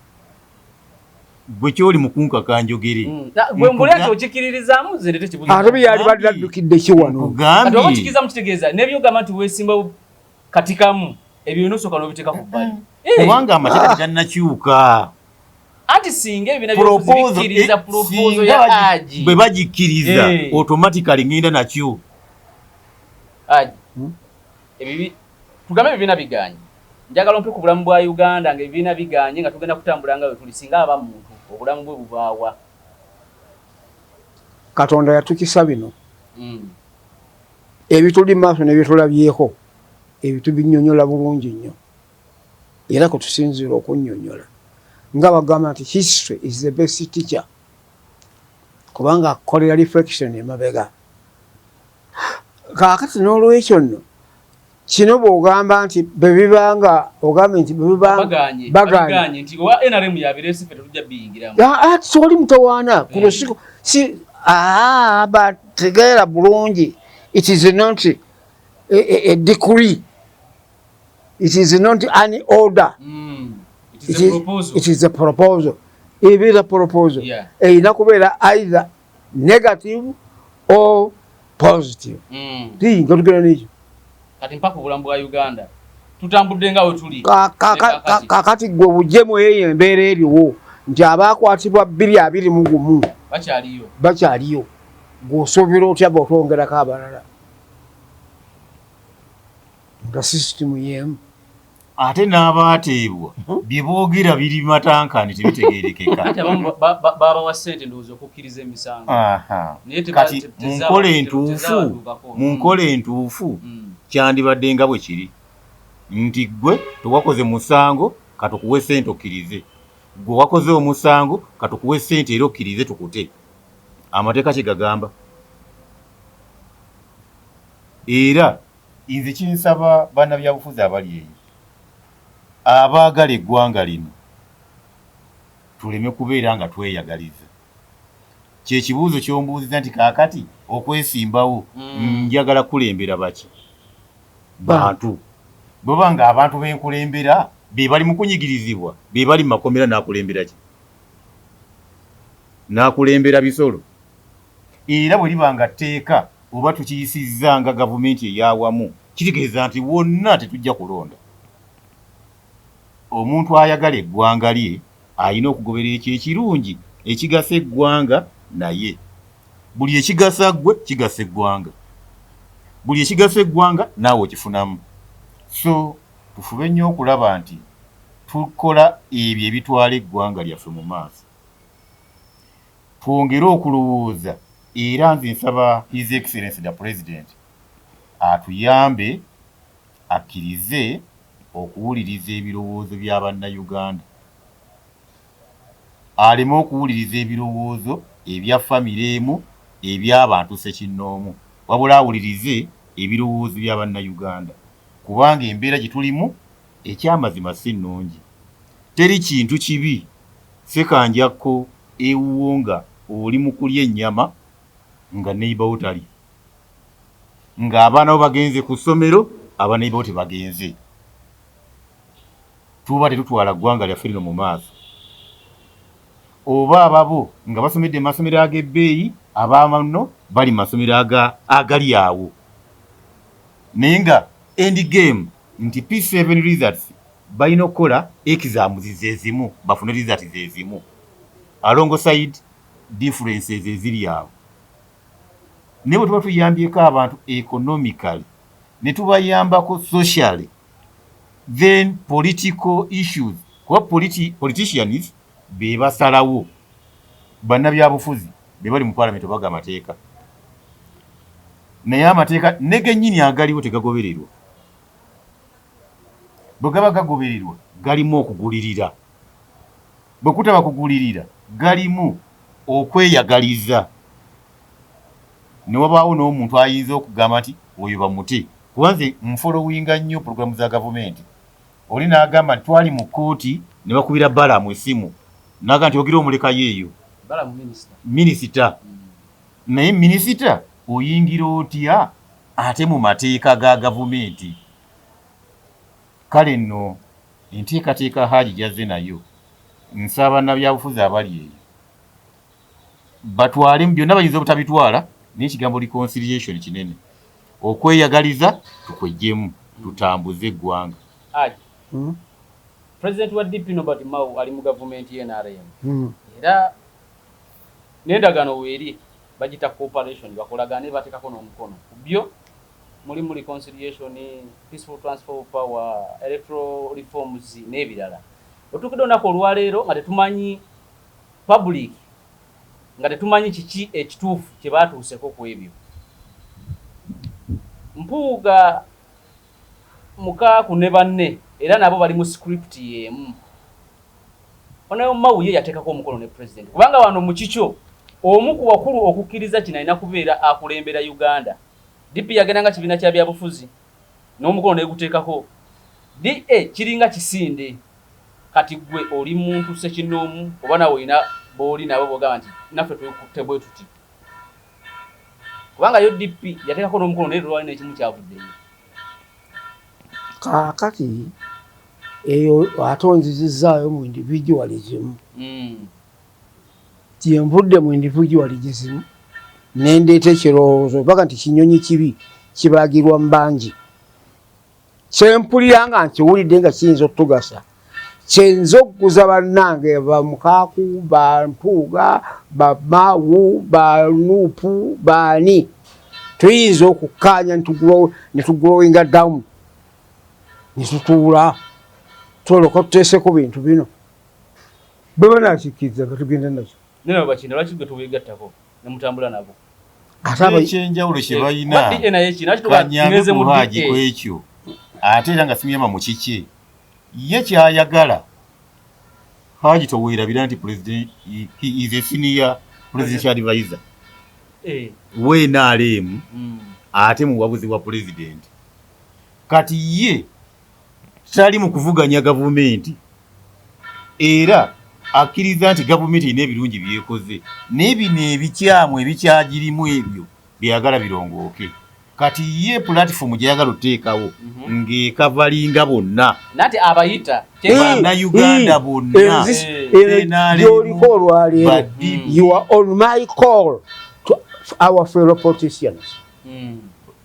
[SPEAKER 3] Gwe kyoli mukunkaka njogere.
[SPEAKER 2] Gwe mbulira nti okikiririzaamu, nze ndeete ekibuuzo.
[SPEAKER 1] Ate bye yali badde addukidde ki wano?
[SPEAKER 2] Kati oba
[SPEAKER 3] Nkugambye.
[SPEAKER 2] okikirizamu, kitegeeza n'ebyogamba nti weesimba katikamu, ebyo byonna osooka n'obiteeka ku bbali.
[SPEAKER 3] Kubanga amateeka tegannakyuka.
[SPEAKER 2] Anti singa ebibiina byobufuzi
[SPEAKER 3] Proposal,
[SPEAKER 2] bikkiriza proposal
[SPEAKER 3] singa
[SPEAKER 2] ya Haji,
[SPEAKER 3] bwe bagikkiriza, automatically ngenda nakyo.
[SPEAKER 2] Haji, ebibi tugambe ebibiina biganye, njagala ompe ku bulamu bwa Uganda nga ebibiina biganye, nga tugenda kutambula nga bwe tuli, singa aba muntu obulamu bwe bubaawa?
[SPEAKER 1] Katonda yatukisa bino ebituli mu maaso n'ebitulabyeko, ebyo tubinnyonnyola bulungi nnyo, era kwe tusinziira okunnyonnyola nga bagamba nti history is the best teacher, kubanga akolera reflection emabega. Kaakati n'olwekyo nno kino bw'ogamba nti bwe bibanga, ogambye nti bwe bibanga
[SPEAKER 2] baganye.
[SPEAKER 1] Baganye.
[SPEAKER 2] Baganye nti owa NRM yabireese, ffe tetujja biyingiramu.
[SPEAKER 1] Ah, ah, tewali mutawaana kuno. Si ah, bategeera bulungi, it is not a decree, it is not an order.
[SPEAKER 2] It is
[SPEAKER 1] It
[SPEAKER 2] a
[SPEAKER 1] is,
[SPEAKER 2] proposal.
[SPEAKER 1] it is a proposal. Ebeera proposal erina kubeera either negative or positive. Tiyinga tugenda nekyo.
[SPEAKER 2] Kati mpaka obulamu bwa Uganda tutambudde nga we tuli. Kakati.
[SPEAKER 1] Kakati gwe bujjemu eyo embeera eriwo nti abakwatibwa 2021
[SPEAKER 2] bakyaliyo.
[SPEAKER 1] Bakyaliyo. Gweosuubira otya bwotwongerako abalala nga sisitimu yemu?
[SPEAKER 3] Ate n'abaateebwa bye boogera biri matankani, tebitegeerekeka.
[SPEAKER 2] Anti abamu babawa ssente, ndowooza okukkiriza emisango. Naye
[SPEAKER 3] Kati mu nkola entuufu,
[SPEAKER 2] tezabatuukako.
[SPEAKER 3] mu nkola entuufu, kyandibadde nga bwe kiri nti gwe tewakoze musango, katukuwe ssente okkirize, gwe wakoze omusango, katukuwe ssente era okkirize tukute. Amateeka kye gagamba. Era nze kinsaba bannabyabufuzi abali eyo abaagala eggwanga lino, tuleme kubeera nga tweyagaliza. Kyekibuuzo kyombuuziza nti kaakati okwesimbawo, njagala kulembera baki? Bantu. Bweba nga abantu benkulembera be bali mu kunyigirizibwa, be bali mu makomera, nakulembera ki? Nakulembera bisolo? Era bwe liba nga tteeka oba tukiyisizza nga gavumenti eyawamu, kitegeeza nti wonna tetujja kulonda. Omuntu ayagala eggwanga lye alina okugoberera ekyo ekirungi ekigasa eggwanga, naye buli ekigasa ggwe kigasa eggwanga, buli ekigasa eggwanga naawe okifunamu. So tufube nnyo okulaba nti tukola ebyo ebitwala eggwanga lyaffe mu maaso, twongere okulowooza. Era nze nsaba His Excellence the President atuyambe, akkirize okuwuliriza ebirowoozo bya Bannayuganda, aleme okuwuliriza ebirowoozo ebya famire emu, eby'abantu ssekinnoomu, wabula awulirize ebirowoozo bya Bannayuganda, kubanga embeera gye tulimu ekyamazima si nnungi. Teri kintu kibi sekanjakko ewuwo nga oli mu kulya ennyama nga neighbour wo tali, ng'abaana bo bagenze ku ssomero, abaneighbour bo tebagenze. Tuba tetutwala ggwanga lyaffe lino mu maaso. Oba ababo nga basomedde mu masomero ag'ebbeeyi, abaano bali mu masomero agali awo, naye nga end game nti P7 results balina okukola exams zezimu bafune results zezimu alongside differences eziri awo. Naye bwe tuba tuyambyeko abantu economically ne tubayambako socially, then political issues, kuba politicians be basalawo, bannabyabufuzi be bali mu parliament obaga amateeka, naye amateeka ne gennyini agaliwo tegagobererwa. Bwe gaba gagobererwa galimu okugulirira, bwe kutaba kugulirira galimu okweyagaliza, ne wabaawo n'omuntu ayinza okugamba nti oyo bamute. Kuba nze nfolowinga nnyo pulogulaamu za gavumenti, oli n'agamba nti twali mu kkooti ne bakubira Balamu essimu n'agamba nti ogira omulekayo eyo minisita. Naye minisita oyingira otya ate mu mateeka ga gavumenti? Kale nno enteekateeka Haji gy'azze nayo, nsaba bannabyabufuzi abali eyo batwale byonna, bayinza obutabitwala, naye ekigambo reconciliation kinene, okweyagaliza tukwejjemu tutambuze eggwanga.
[SPEAKER 2] President wa DP Norbert Mao ali mu gavumenti ye NRM era n'endagaano weeri bagita cooperation, bakolagane, bateekako n'omukono ku byo mulimu reconciliation, peaceful transfer of power, electoral reforms n'ebirala. Otuukidde olunaku olwaleero nga tetumanyi public, nga tetumanyi kiki ekituufu kye baatuuseko ku ebyo. Mpuuga Mukaaku ne banne era nabo bali mu script y'emu. Onayo Mao ye yateekako omukono ne president, kubanga wano mu kikyo omu ku bakulu okukkiriza kino alina kubeera akulembera Uganda. DP yagenda nga kibiina kya byabufuzi n'omukono neguteekako. DA kiringa kisinde. Kati gwe oli muntu ssekinnoomu oba nawe olina b'oli nabo b'ogamba nti naffe twekutte bwe tuti, kubanga yo DP yateekako n'omukono naye lwali n'ekimu kyavuddeyo.
[SPEAKER 1] Kaakati eyo ate onzizizzaayo mu individualism. Kyenvudde mu individualism ne ndeeta ekirowoozo baga nti kinyonyi kibi kibaagirwa mu bangi. Kyempulira nga nkiwulidde nga kiyinza okutugasa, kyenza okuguza bannange ba Mukaaku, ba Mpuuga, ba Mao, ba Nuupu, baani, tuyinza okukkaanya ne tugrowinga down ne tutuula twoleka tuteese ku bintu bino. Bwe banaakikkiriza nga tugenda nakyo.
[SPEAKER 2] Naye nabo bakina, lwaki gwe tubeegattako ne mutambula nabo?
[SPEAKER 3] Ekyenjawulo kye balina kanyambe ku Haji ku ekyo, ate era nga simuyamba mu kiki ye kyayagala. Haji toweerabira nti president, he is a senior presidential advisor we NRM, ate muwabuzi wa president. Kati ye tali mu kuvuganya gavumenti, era akkiriza nti gavumenti erina ebirungi byekoze, naye bino ebikyamu ebikyagirimu ebyo byeyagala birongooke. Kati ye platform gyeyagala oteekawo ng'ekavalinga bonna
[SPEAKER 2] nati abayita
[SPEAKER 3] Bannayuganda bonna.
[SPEAKER 1] Gyoliko olwaleero, you are on my call to our fellow politicians.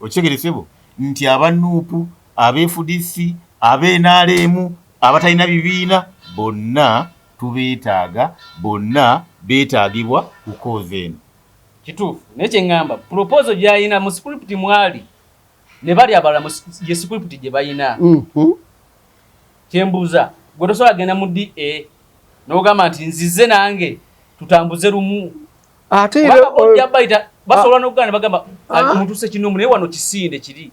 [SPEAKER 3] Okitegeresebo nti aba NUP, ab'e FDC, ab'e NRM, abatalina bibiina bonna tubeetaaga, bonna beetaagibwa ku cause eno.
[SPEAKER 2] Kituufu, naye kyeŋŋamba proposal gy'alina mu script mwali ne bali abalala ye script gye balina. Kyembuuza, gwe tosobola genda mu DA n'ogamba nti nzize nange tutambuze lumu?
[SPEAKER 1] Ate
[SPEAKER 2] ojja bayita, basobola n'okugamba ne bagamba mutuse kinomu, naye wano kisinde kiri.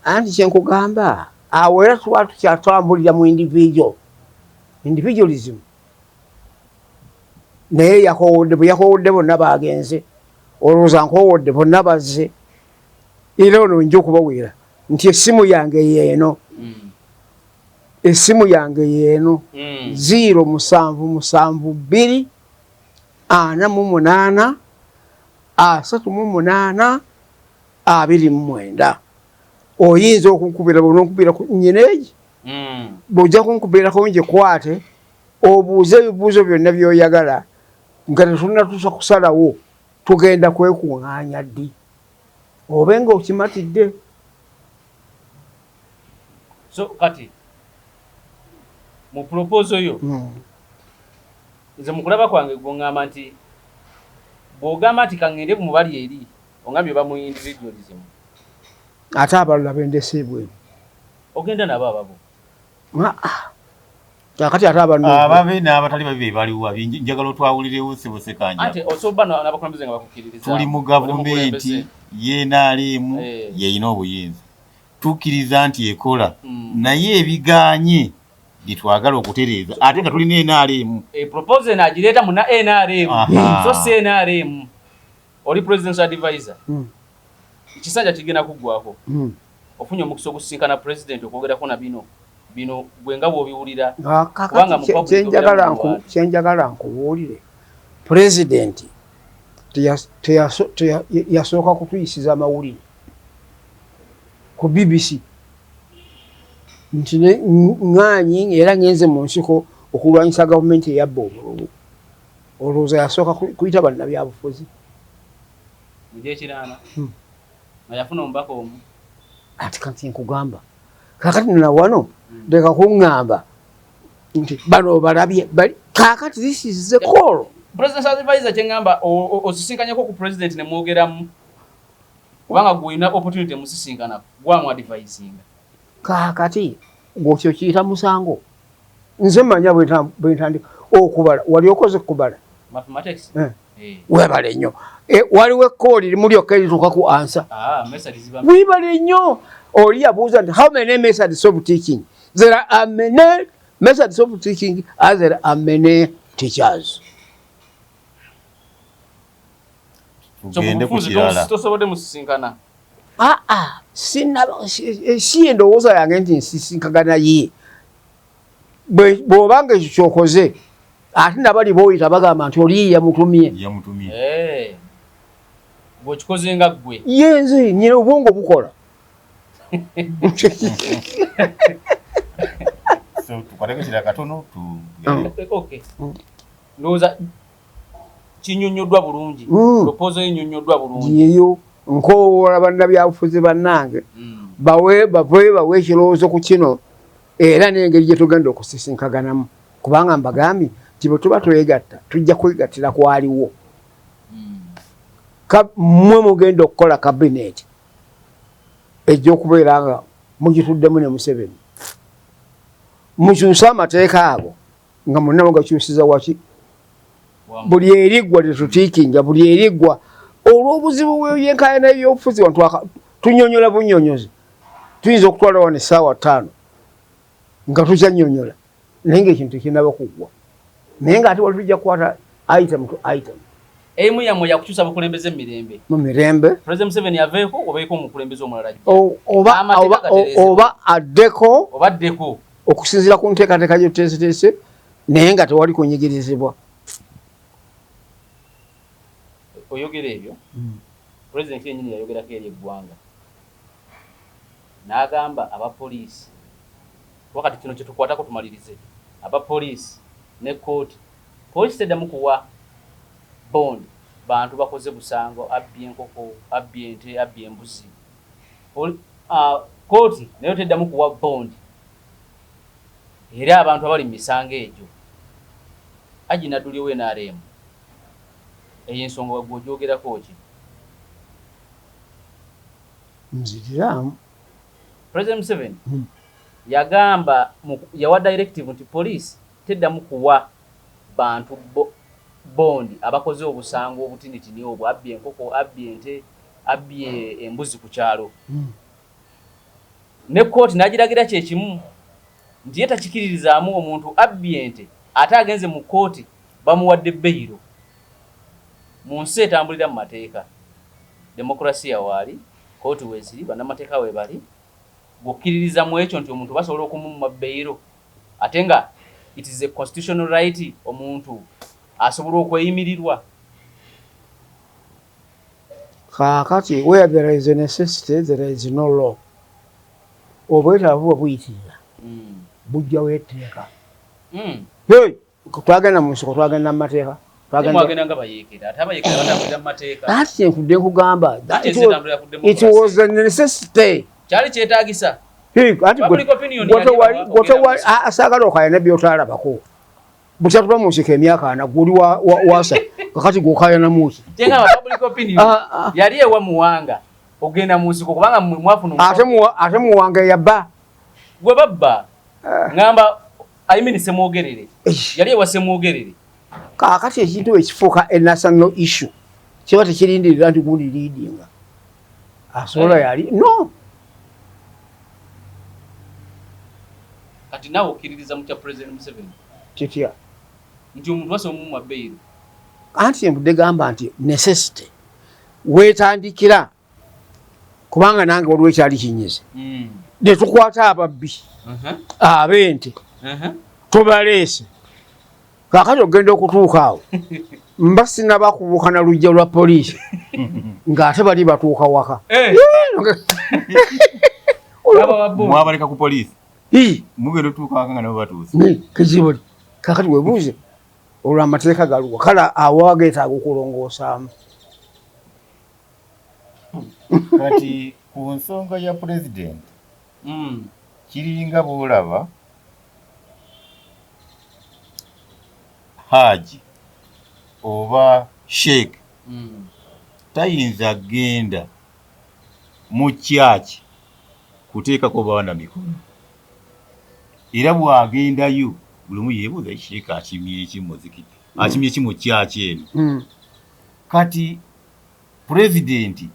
[SPEAKER 1] Anti kyenkugamba awo era tuba tukyatambulira mu individualism, naye yakowodde, bwe yakowodde bonna bagenze, olowooza nkowodde bonna bazze. Era ono nja okubaweera nti essimu yange yeeno, essimu yange yeeno, 0772 48 38 29. Oyinza okunkubira, bwononkubira nyineegi, bw'ojja kunkubirako ngikwate, obuuze ebibuuzo byonna by'oyagala nga tetunnatuusa kusalawo tugenda kwekuŋŋaanya ddi, obe nga okimatidde.
[SPEAKER 2] So kati mu proposal yo, nze mu kulaba kwange gwe nti bw'ogamba nti kaŋŋende mu bali eri, ongambye oba mu individualism.
[SPEAKER 1] Ate abalala bendese ebweru?
[SPEAKER 2] Ogenda nabo ababo.
[SPEAKER 1] Kakati ate
[SPEAKER 3] ababe n'abatali babi be baliwa? Njagala otwawulirewo, ssebo Sekanja.
[SPEAKER 2] Anti osobola n'abakulembeze nga bakukkiririza.
[SPEAKER 3] Tuli mu gavumenti ye NRM, yeyina obuyinza. Tukkiriza nti ekola, naye ebiganye byetwagala okutereeza, ate nga tulina NRM.
[SPEAKER 2] E proposal eno agireeta muna NRM, so si NRM. Oli presidential advisor, ekisanja kigenda kuggwako. Ofunye omukisa okusisinkana president okwogerako na bino bino, gwe nga bw'obiwulira?
[SPEAKER 1] Ah,
[SPEAKER 2] Kubanga
[SPEAKER 1] kakati
[SPEAKER 2] mu public
[SPEAKER 1] kyenjagala
[SPEAKER 2] obeera mu
[SPEAKER 1] kyenjagala nkubuulire, pulezidenti yasooka kutuyisiza amawulire ku BBC nti ŋŋaanyi era ŋŋenze mu nsiko okulwanyisa gavumenti eyabba obululu. Olowooza yasooka kuyita bannabyabufuzi?
[SPEAKER 2] Mu gyekinaana nga yafuna omubaka omu.
[SPEAKER 1] Ati kati nkugamba, kakati nawano leka kuŋŋamba nti bano balabye kakati this is the call.
[SPEAKER 2] President advisor, kyeŋŋamba, osisinkanyeko ku president ne mwogeramu, kubanga gwe olina opportunity emusisinkana, gwamu advisinga.
[SPEAKER 1] Kaakati ng'okyo kiyita musango? Nze manya bwe ntandika okubala. Wali okoze kubala?
[SPEAKER 2] Mathematics.
[SPEAKER 1] Eh.
[SPEAKER 2] Eh.
[SPEAKER 1] Webale nnyo. Waliwo ekkooli limu lyokka erituuka ku answer.
[SPEAKER 2] Ah, method ziba
[SPEAKER 1] Webale nnyo. Oli yabuuza nti, "How many methods of teaching?" There are many methods of teaching as there are many teachers.
[SPEAKER 2] So
[SPEAKER 3] Tugende ku
[SPEAKER 2] bufuzi
[SPEAKER 3] kirala.
[SPEAKER 2] Tosobodde musisinkana?
[SPEAKER 1] Aa, si endowooza yange nti nsisinkagana ye. Bw'obanga ekyo kyokoze, ate nabali booyita bagamba nti oli yamutumye.
[SPEAKER 3] Yamutumye.
[SPEAKER 2] Eh. Bw'okikoze nga ggwe.
[SPEAKER 1] Ye nze nyina obwongo bukola.
[SPEAKER 3] So tukwateko kirala katono tugende.
[SPEAKER 2] Okay, ndowooza kinyonnyoddwa bulungi. Proposal enyonnyoddwa bulungi.
[SPEAKER 1] Yeyo nkowoola bannabyabufuzi bannange, bawe bave bawe ekirowoozo ku kino era n'engeri gye tugenda okusisinkaganamu, kubanga mbagambye nti bwe tuba twegatta tujja kwegattira kwaliwo. Mmwe mugenda okukola kabineeti ejja okubeera nga mugituddemu ne Museveni, mukyuse amateeka ago nga mwenna mugakyusiza waki. Buli eriggwa tetutiikinga, buli eriggwa olw'obuzibu bw'ebyenkayana ebyobufuzi wantu tunyonyola bunyonyozi. Tuyinza okutwala wano essaawa 5 nga tukyanyonyola, naye nga ekintu tekinaba kuggwa, naye nga ate wali tujja kukwata item to item.
[SPEAKER 2] Emu yammwe yakukyusa bukulembeze mu mirembe?
[SPEAKER 1] Mu mirembe.
[SPEAKER 2] President Museveni aveeko, obeeko omukulembeze omulala ajja.
[SPEAKER 1] Oba
[SPEAKER 2] Amateeka gatereezebwe.
[SPEAKER 1] Oba addeko.
[SPEAKER 2] Oba addeko.
[SPEAKER 1] Okusinziira ku nteekateeka gyetuteeseteese, naye nga tewali kunyigirizibwa.
[SPEAKER 2] Oyogera ebyo, president yenyini yayogerako eri eggwanga n'agamba abapoliisi, wakati kino kyetukwatako tumalirize, abapoliisi ne kooti, poliisi teddamu kuwa bond bantu bakoze busango, abbye enkoko, abbye ente, abbye embuzi. Kooti nayo teddamu kuwa bond era abantu abali mu misango egyo. Haji Nadduli wa NRM, eyo ensonga gwe ogyogerako ki?
[SPEAKER 1] Nziriramu.
[SPEAKER 2] President Museveni yagamba yawa directive nti police teddamu kuwa bantu bond abakoze obusango obutinitini obwo, abbye enkoko, abbye ente, abbye embuzi ku kyalo. Ne kooti n'agiragira kyekimu nti ye takikiririzaamu omuntu abbye ente ate agenze mu kooti bamuwadde beyiro. Mu nsi etambulira mu mateeka, demokurasiya waali, kooti weeziri, bannamateeka weebali, bw'okkiririza mu ekyo nti omuntu basobola okumumma beyiro, ate nga it is a constitutional right, omuntu asobola okweyimirirwa?
[SPEAKER 1] Kaakati where there is a necessity there is no law. Obwetaavu bwe buyitirira, bujjawo etteeka. Hey, twagenda mu nsiko, twagenda mu mateeka.
[SPEAKER 2] Mwagenda nga bayeekera, ate abayeekera batambulira mu mateeka.
[SPEAKER 1] Ati kyenkudde nkugamba,
[SPEAKER 2] Ate ezitambulira ku
[SPEAKER 1] it
[SPEAKER 2] democracy.
[SPEAKER 1] was a necessity.
[SPEAKER 2] Kyali kyetaagisa.
[SPEAKER 1] Hey, ati
[SPEAKER 2] Public opinion yali
[SPEAKER 1] gwe
[SPEAKER 2] ogenda
[SPEAKER 1] saagala okayana byotaalabako. Bukya tuba mu nsiko emyaka 40, gwe oli wasa, kakati gwe okayana muki?
[SPEAKER 2] Kyengamba public opinion yali ewa Muwanga ogenda mu nsiko kubanga mmwe mwafuna
[SPEAKER 1] Ate Muwanga eyabba.
[SPEAKER 2] Gwe babba, ngamba, I mean Semwogerere.
[SPEAKER 1] Eish.
[SPEAKER 2] Yali ewa Semwogerere.
[SPEAKER 1] Kaakati ekintu ekifuuka a national issue kiba tekirindirira nti gundi leadinga asobola. Yali no.
[SPEAKER 2] Kati naawe okkiririza mu kya President Museveni?
[SPEAKER 1] Kitya?
[SPEAKER 2] Nti omuntu basobola omumuwa beyiro.
[SPEAKER 1] Anti mbudde gamba nti necessity weetandikira, kubanga nange waliwo ekyali kinyize. Ne tukwata ababbi ab'ente, tubaleese. Kaakati ogenda okutuuka awo mba sinaba kubuuka na lujja lwa poliisi, ng'ate bali batuuka waka.
[SPEAKER 2] Eh.
[SPEAKER 3] Mwabaleka ku poliisi, mugenda otuuka waka nga nabo batuuse.
[SPEAKER 1] Kizibuli. Kaakati webuuze, olwo amateeka galuwa? Kale awo ageetaaga okulongoosaamu.
[SPEAKER 3] Kati ku nsonga ya pulezidenti, kiringa bw'olaba Haji oba Sheikh tayinza genda mu kyaki kuteekako baana mikono, era bw'agendayo buli omu yeebuuza, Sheikh akimye ki muzikiti, akimye ki mu kyaki eno? Kati pulezidenti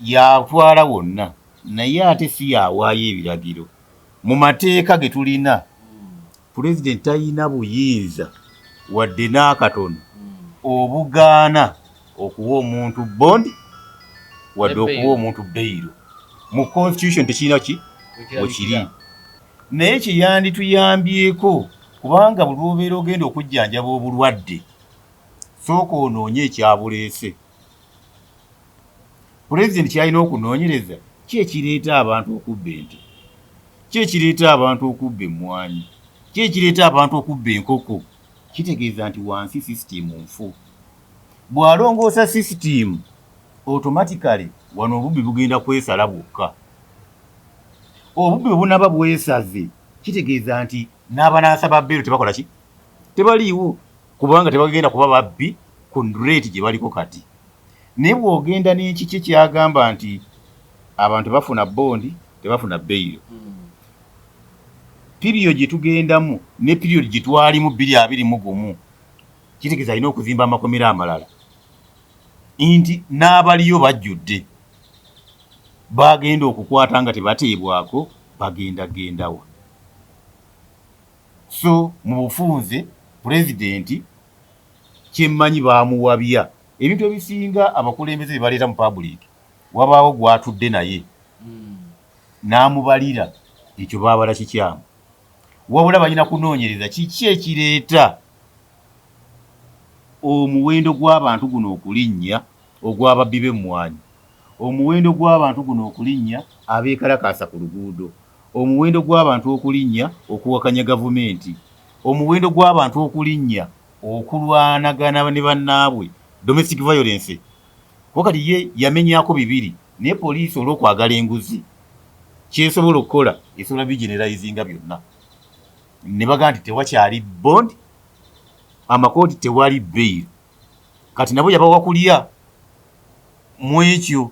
[SPEAKER 3] yatwala wonna, naye ate si yawaayo ebiragiro. Mu mateeka ge tulina, pulezidenti talina buyinza wadde n'akatono obugaana okuwa omuntu bond wadde okuwa omuntu beyiro. Mu constitution tekirina ki wekiri, naye kyeyandituyambyeko, kubanga buli lwobeera ogenda okujjanjaba obulwadde, sooka onoonye ekyabuleese. Pulezidenti kyalina okunoonyereza, ki ekireeta abantu okubba ente, ki ekireeta abantu okubba emmwanyi, ki ekireeta abantu okubba enkoko? Kitegeeza nti wansi sisitiimu nfu. Bw'alongoosa sisitiimu, automatically wano obubbi bugenda kwesala bwokka. Obubbi bwe bunaba bwesaze, kitegeeza nti n'abanaasaba bbeero tebakola ki, tebaliiwo, kubanga tebagenda kuba babbi ku rate gye baliko kati. Naye bw'ogenda n'ekiki kyagamba nti abantu tebafuna bondi, tebafuna beyiro, period gye tugendamu ne period gye twalimu 2021, kitegeeza alina okuzimba amakomera amalala, nti n'abaliyo bajjudde, bagenda okukwata nga tebateebwako, bagenda gendawa? So mu bufunze, pulezidenti kyemmanyi bamuwabya. Ebintu ebisinga abakulembeze bye baleeta mu public, wabaawo gwatudde naye n'amubalira, ekyo baabala kikyamu. Wabula balina kunoonyereza kiki ekireeta omuwendo gw'abantu guno okulinnya ogw'ababbi b'emmwanyi, omuwendo gw'abantu guno okulinnya abeekalakaasa ku luguudo, omuwendo gw'abantu okulinnya okuwakanya gavumenti, omuwendo gw'abantu okulinnya okulwanagana ne bannaabwe, domestic violence. Kuba kati ye yamenyako bibiri, naye poliisi olw'okwagala enguzi kyesobola okukola, esobola bigeneralizinga byonna ne bagaa nti tewakyali bond, amakooti tewali bail. Kati nabo yabawa kulya mu ekyo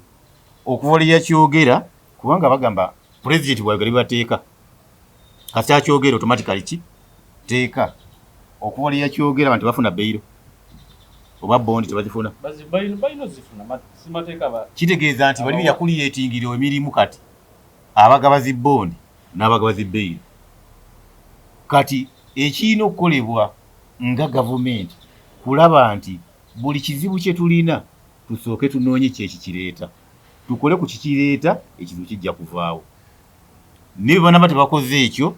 [SPEAKER 3] okuva lwe yakyogera, kubanga bagamba pulezidenti bwayogera bibateeka, kati akyogera automatically ki teeka. Okuva lwe yakyogera, abantu tebafuna beyiro oba bondi, tebazifuna. Kitegeeza nti bali beyakuliyetingira emirimu. Kati abagaba zi bondi n'abagaba zi beyiro. Kati ekirina okukolebwa nga gavumenti kulaba nti buli kizibu kye tulina tusooke tunoonye kyekikireeta, tukole ku kikireeta, ekizibu kijja kuvaawo. Naye bwe banaba tebakoze ekyo,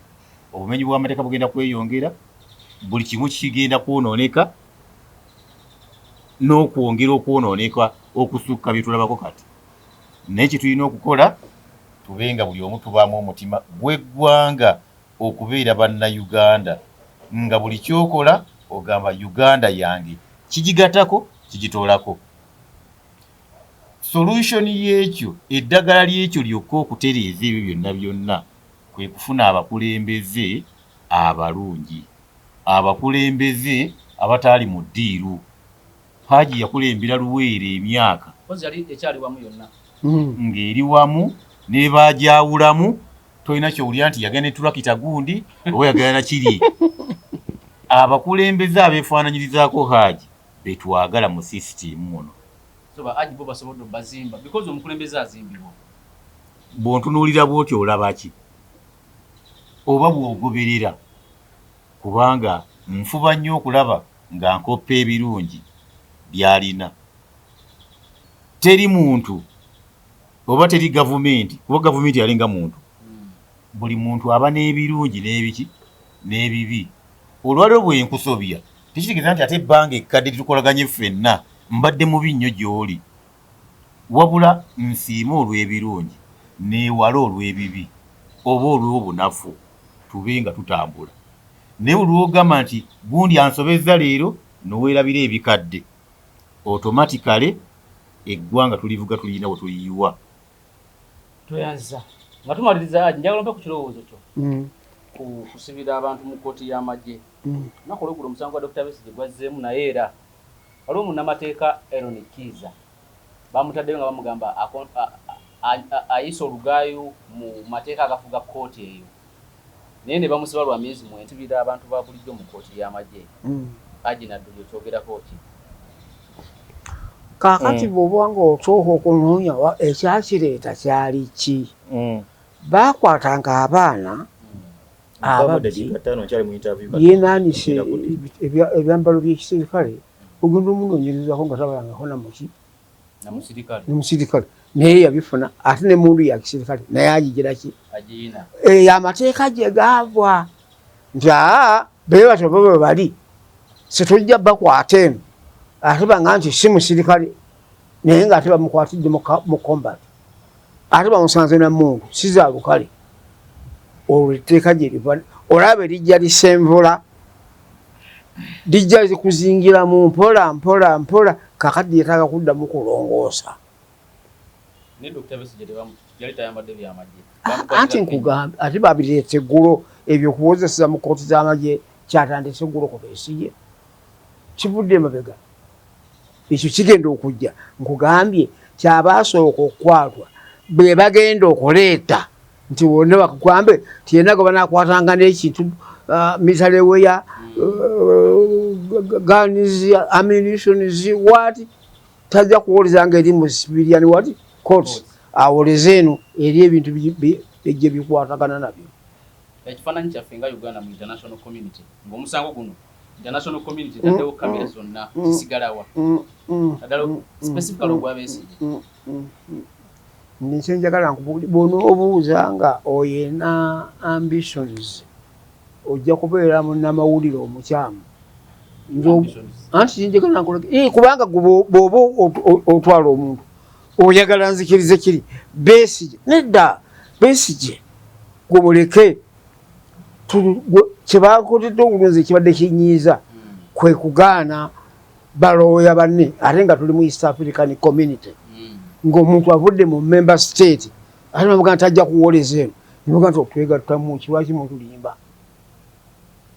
[SPEAKER 3] obumenyi bw'amateeka bugenda kweyongera, buli kimu kigenda kwonooneka n'okwongera okwonooneka okusukka bye tulabako kati. Naye kye tulina okukola, tube nga buli omu tubaamu omutima gw'eggwanga, okubeera Bannayuganda, nga buli kyokola ogamba Uganda yange, kigigatako kigitoolako. Solution y'ekyo, eddagala ly'ekyo lyokka okutereeza ebyo byonna byonna, kwe kufuna abakulembeze abalungi, abakulembeze abataali mu ddiiru. Haji yakulembera Luweero emyaka ng'eri wamu n'ebagyawulamu, tolina kyowulira nti yagenda ne tulakita gundi oba yagenda nakiri. Abakulembeze abeefaananyirizaako Haji betwagala mu sisitimu muno.
[SPEAKER 2] Basobodde because omukulembeze azimbibwa.
[SPEAKER 3] Bw'ontunuulira bw'otyo, olaba ki? Oba bw'ogoberera, kubanga nfuba nnyo okulaba nga nkoppa ebirungi by'alina. Teri muntu oba teri gavumenti, kuba gavumenti yalinga muntu, buli muntu aba n'ebirungi n'ebiki n'ebibi. Olwaleero bwe nkusobya tekitegeeza nti ate ebbanga ekkadde litukolaganye ffenna mbadde mubi nnyo gy'oli, wabula nsiime olw'ebirungi neewale olw'ebibi oba olw'obunafu, tube nga tutambula. Naye buli lw'ogamba nti gundi ansobezza leero noweerabira ebikadde, automatically eggwanga tulivuga tulirina we tuliyiwa.
[SPEAKER 2] Tweyanziza. Nga tumaliriza, Haji, njagala ompe ku kirowoozo kyo ku kusibira abantu mu kkooti y'amagye. Olunaku olweggulo omusango gwa Dokita Besigye gwazzeemu, naye era waliwo munnamateeka Eron Kiiza bamutaddeyo nga bamugamba ayisa olugaayu mu mateeka agafuga kkooti eyo, naye ne bamusiba lwa myezi 9. Sibira abantu ba bulijjo mu kkooti y'amagye. Haji Nadduli, okyogerako ki?
[SPEAKER 1] Kaakati bw'oba nga osooka okunoonya ekyakireeta kyali ki, baakwatanga abaana ababbi yenaanise ebyambalo by'ekisirikale, ogenda omunoonyerezako nga tabalangako namuki nemusirikale, naye yabifuna ate nemundu ya kisirikale naye agigira ki eyo amateeka gye gaava nti aa be batyo bo bwe bali situjja bakwata eno ate banga nti si musirikale, naye nga ate bamukwatidde mu combat, ate bamusanze na mundu si za lukale. Olwo etteeka gye liva olaba erijja lisenvula, lijja likuzingiramu mpola mpola mpola. Kakati lyetaaga kuddamu kulongoosa. Anti nkugambye, ate babireeta eggulo ebyo kuwozeseza mu kkooti z'amagye kyatandise eggulo ku Besigye, kivudde emabega. Ekyo kigenda okujja, nkugambye kyabasooka okukwatwa bwe bagenda okuleeta nti wonna bakugambe nti yenna gwe banakwatanga n'ekintu, military wear, guns, ammunitions, what, tajja kuwoleza nga eri mu civilian what court, awoleze eno eri ebintu ejje bikwatagana nabyo.
[SPEAKER 2] Ekifaananyi kyaffe nga Uganda mu international community, ng'omusango guno international community etaddewo kamera zonna, kisigalawa, naddala specifically ogwa Besigye?
[SPEAKER 1] Nze njagala nkubuli, bw'onoobuuza nga oyina ambitions, ojja kubeera munnamawulire omukyamu. Anti njagala nkulage, kubanga bw'oba otwala omuntu oyagala nzikirize kiri Besigye, nedda, Besigye gwe muleke. Kyebakoledde obulunzi ekibadde kinyiiza kwe kugaana balooya banne, ate nga tuli mu East African Community, ng'omuntu avudde mu member state ate bamugaa nti ajja kuwoleza eno, nibaga nti otwegattamu ki, lwaki mutulimba?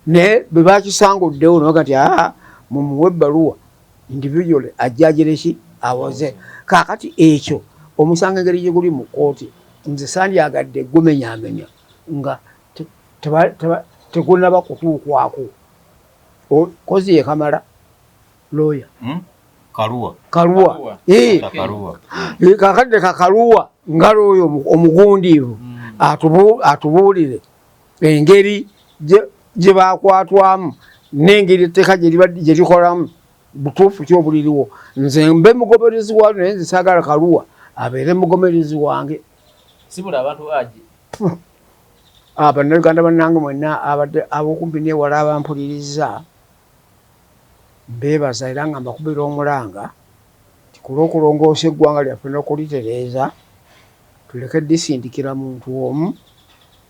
[SPEAKER 1] Naye bwe bakisanguddewo nebaga nti aa mumuwe ebbaluwa individually ajja agireki awoze. Kaakati ekyo omusango engeri gye guli mu kkooti, nze sandyagadde gumenyamenya nga tegunaba kutuukwako. Kozi ye Kamala lawyer.
[SPEAKER 3] Kaluwa.
[SPEAKER 1] Kaluwa. Kakadde kakaluwa nga lawyer omugundiivu atubuulire engeri gye bakwatwamu n'engeri etteeka gye likolamu, butuufu ki obuliriwo. Nze mbe mugoberezi wa, naye nze saagala Kaluwa abeere mugoberezi wange.
[SPEAKER 2] Sibula abantu agi.
[SPEAKER 1] Bannayuganda bannange mwenna abadde ab'okumpi n'ewala abampuliriza, mbeebaza era nga mbakubira omulanga nti ku lw'okulongoosa eggwanga lyaffe n'okulitereeza, tuleke disindikira muntu omu.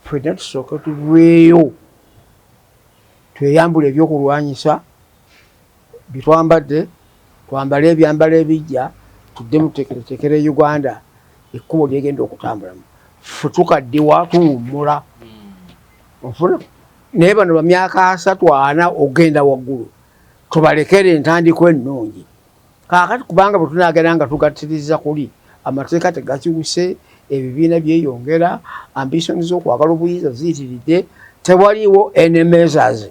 [SPEAKER 1] Ffenna tusooke tuveeyo tweyambule ebyokulwanyisa bitwambadde, twambale ebyambalo ebijja, tuddemu tuteekereteekere Uganda ekkubo lyegenda okutambulamu. Ffe tukaddiwa tuwummula onfuna, naye bano ba myaka 30, 40 ogenda waggulu, tubalekere entandikwa ennungi. Kaakati kubanga bwe tunaagenda nga tugattiriza kuli amateeka tegakyuse, ebibiina byeyongera, ambition z'okwagala obuyinza ziyitiridde, tewaliiwo any measures,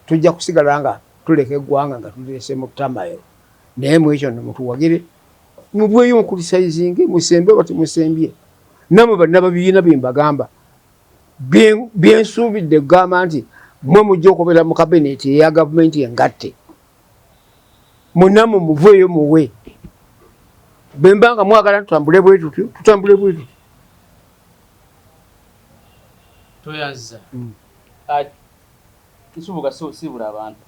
[SPEAKER 1] tujja kusigala nga tuleka eggwanga nga tulirese mu turmoil. Naye mu ekyo nno mutuwagire, mubweyo mucriticizinge, musembe oba temusembye, nammwe bannababiina bye mbagamba. Byensuubidde kugamba nti mwe mujja okubeera mu kabineeti eya gavumenti engatte, mwenna mumuveeyo muwe bwemba nga mwagala tutambule bwe tutyo, tutambule bwe tutyo.
[SPEAKER 2] Toyanziza. Ah, Nsubuga, siibula abantu.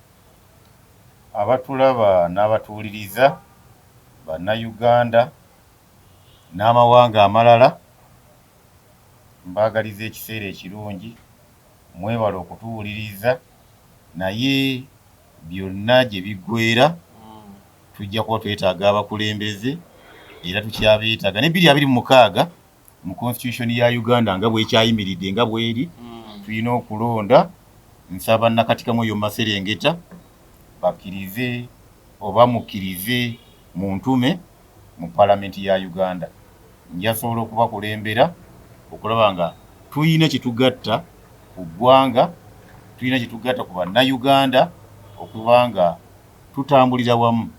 [SPEAKER 3] Abatulaba n'abatuwuliriza, Bannayuganda n'amawanga amalala, mbaagaliza ekiseera ekirungi. Mwebale okutuwuliriza, naye byonna gye biggweera tujja kuba twetaaga abakulembeze era tukyabeetaaga ne 2026 mu constitution ya Uganda nga bwekyayimiridde nga bweri. Tulina okulonda. Nsaba nakatikamu eyo maserengeta bakkirize oba mukkirize muntume mu palamenti ya Uganda, njasobola okubakulembera okulaba nga tulina kyetugatta ku ggwanga, tulina kyetugatta ku Bannayuganda, okuba nga tutambulira wamu.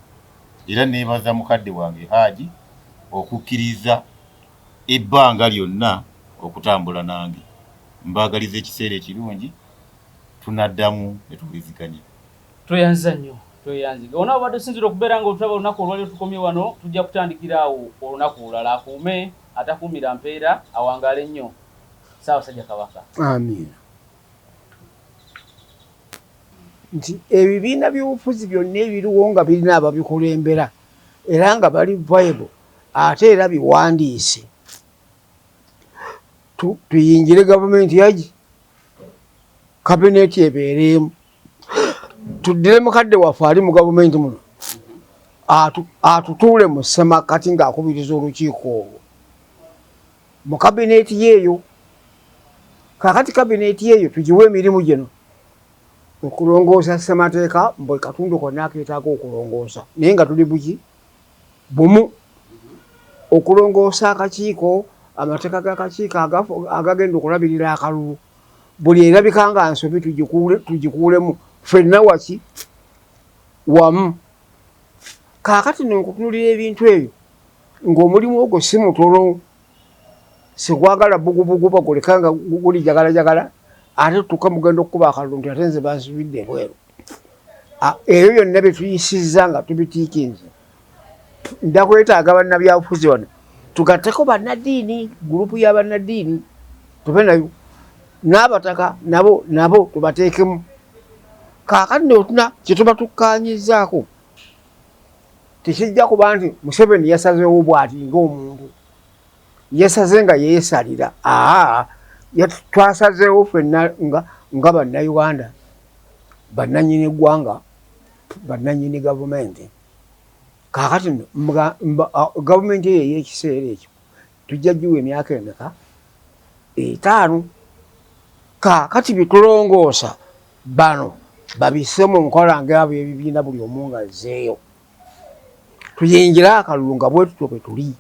[SPEAKER 3] Era neebaza mukadde wange Haaji okukkiriza ebbanga lyonna okutambula nange. Mbaagaliza ekiseera ekirungi, tunaddamu ne tuwuliziganya.
[SPEAKER 2] Tweyanziza nnyo, tweyanziga. Ona obadde osinzira okubeera nga otulaba olunaku olwaliro, tukomye wano, tujja kutandikira awo olunaku olulala. Akuume atakuumira mpeera, awangaale nnyo Ssaabasajja Kabaka.
[SPEAKER 1] Amiina. Nti ebibiina by'obufuzi byonna ebiriwo nga birina ababikulembera era nga bali viable ate era biwandiise, tuyingire gavumenti yagi kabineeti ebeereemu, tuddire mukadde waffe ali mu gavumenti muno atutuule mu ssemakkati ng'akubiriza olukiiko olwo mu kabineeti yeeyo. Kaakati kabineeti eyo tugiwe emirimu gino: okulongoosa ssemateeka, buli katundu konna akeetaaga okulongoosa, naye nga tuli buki bumu, okulongoosa akakiiko, amateeka g'akakiiko agagenda okulabirira akalulu, buli erabika nga nsobi tugikuulemu ffenna waki wamu. Kaakati nonkutunulira ebintu ebyo ng'omulimu ogwo si mutono, sigwagala bugubugu baguleka nga guli jagalajagala, ate tutuuka mugenda okukuba akalulu nti ate nze bansibidde ebweru. Ebyo byonna bye tuyisizza nga tubitiikinze, nja kwetaaga bannabyabufuzi bano, tugatteko bannaddiini, gurupu ya bannaddiini tube nayo, n'abataka nabo tubateekemu. Kaakati notuna kye tuba tukkaanyizzaako tekijja kuba nti Museveni yasazeewo bw'ati ng'omuntu yasaze nga yeesalira. Aa, twasazeewo ffenna nga Bannayuganda, bannannyini ggwanga, bannannyini gavumenti. Kaakati nno gavumenti eyo ey'ekiseera ekyo tujja giwa emyaka emeka? 5. Kaakati bitulongoosa bano babisse mu nkola ng'ab'ebibiina, buli omu ng'azzeeyo, tuyingire akalulu nga bwe tutyo bwe tuli,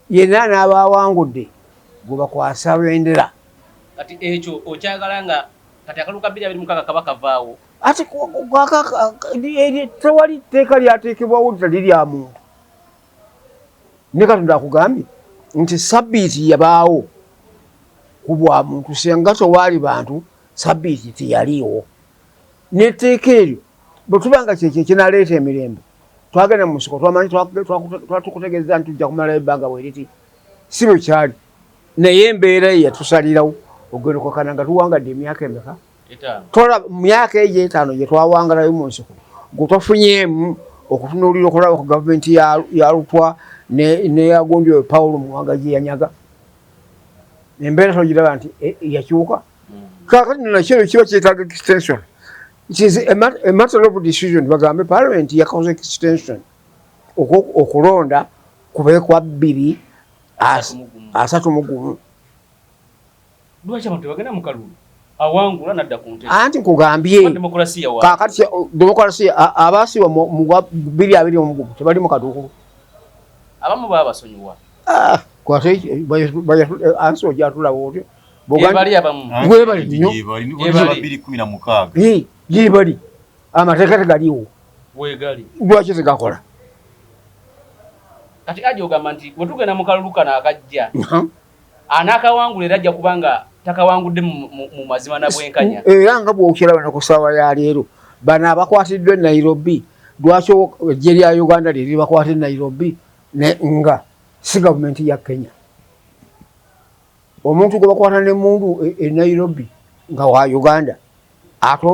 [SPEAKER 1] yenna n'aba awangudde gwe bakwasa bendera.
[SPEAKER 2] Kati ekyo okyagala nga kati akalulu ka 2026 kaba kavaawo?
[SPEAKER 1] Ate tewali tteeka lyateekebwawo litali lya muntu. Ne Katonda akugambye nti sabbiiti yabaawo ku bwa muntu, singa tewaali bantu sabbiiti teyaliiwo. N'etteeka eryo bwe tuba nga kyekyo ekinaleeta emirembe, twagenda mu nsiko, twamanyi twatukutegeeza nti tujja kumalayo ebbanga bwe riti, si bwe kyali, naye embeera eyo yatusalirawo ogenda okukakana nga tuwangadde emyaka emeka? Tola myaka egyo 5 gye twawangalayo mu nsiko, gwe twafunyeemu okutunuulira okulaba ku gavumenti ya Lutwa neyagundi oyo Paulo Muwanga gye yanyaga, embeera togiraba nti yakyuka. Kaakati nno nakyo kiba kyetaaga extension. It is a matter of decision, bagambe parliament yakoze extension okulonda kube kwa 2031.
[SPEAKER 2] Lwaki abantu tebagenda mu kalulu? Awangula nadda ku ntebe.
[SPEAKER 1] Anti nkugambye
[SPEAKER 2] Demokulasiya wa
[SPEAKER 1] kaakati demokulasiya, abaasiba mu gwa 2021 tebali mu kaduukulu.
[SPEAKER 2] Abamu baba basonyiwa.
[SPEAKER 1] Ah, kwate ansi ojatulaba otyo.
[SPEAKER 2] Bali abamu.
[SPEAKER 1] Webali nnyo.
[SPEAKER 2] Gyebali.
[SPEAKER 3] 2016.
[SPEAKER 1] Eh, gyebali amateeka tegaliwo.
[SPEAKER 2] Wegali.
[SPEAKER 1] Lwaki tegakola?
[SPEAKER 2] Kati aje ogamba nti bwe tugenda mu kalulu kano akajja, Anaakawangula era ajja kuba nga takawangudde mu mazima na bwenkanya.
[SPEAKER 1] Era nga bw'okiraba ne ku ssaawa ya leero, bano abakwatiddwa e Nairobi, lwaki eggye lya Uganda lye libakwata e Nairobi nga si gavumenti ya Kenya? Omuntu gwe bakwata n'emmundu e Nairobi nga wa Uganda, ate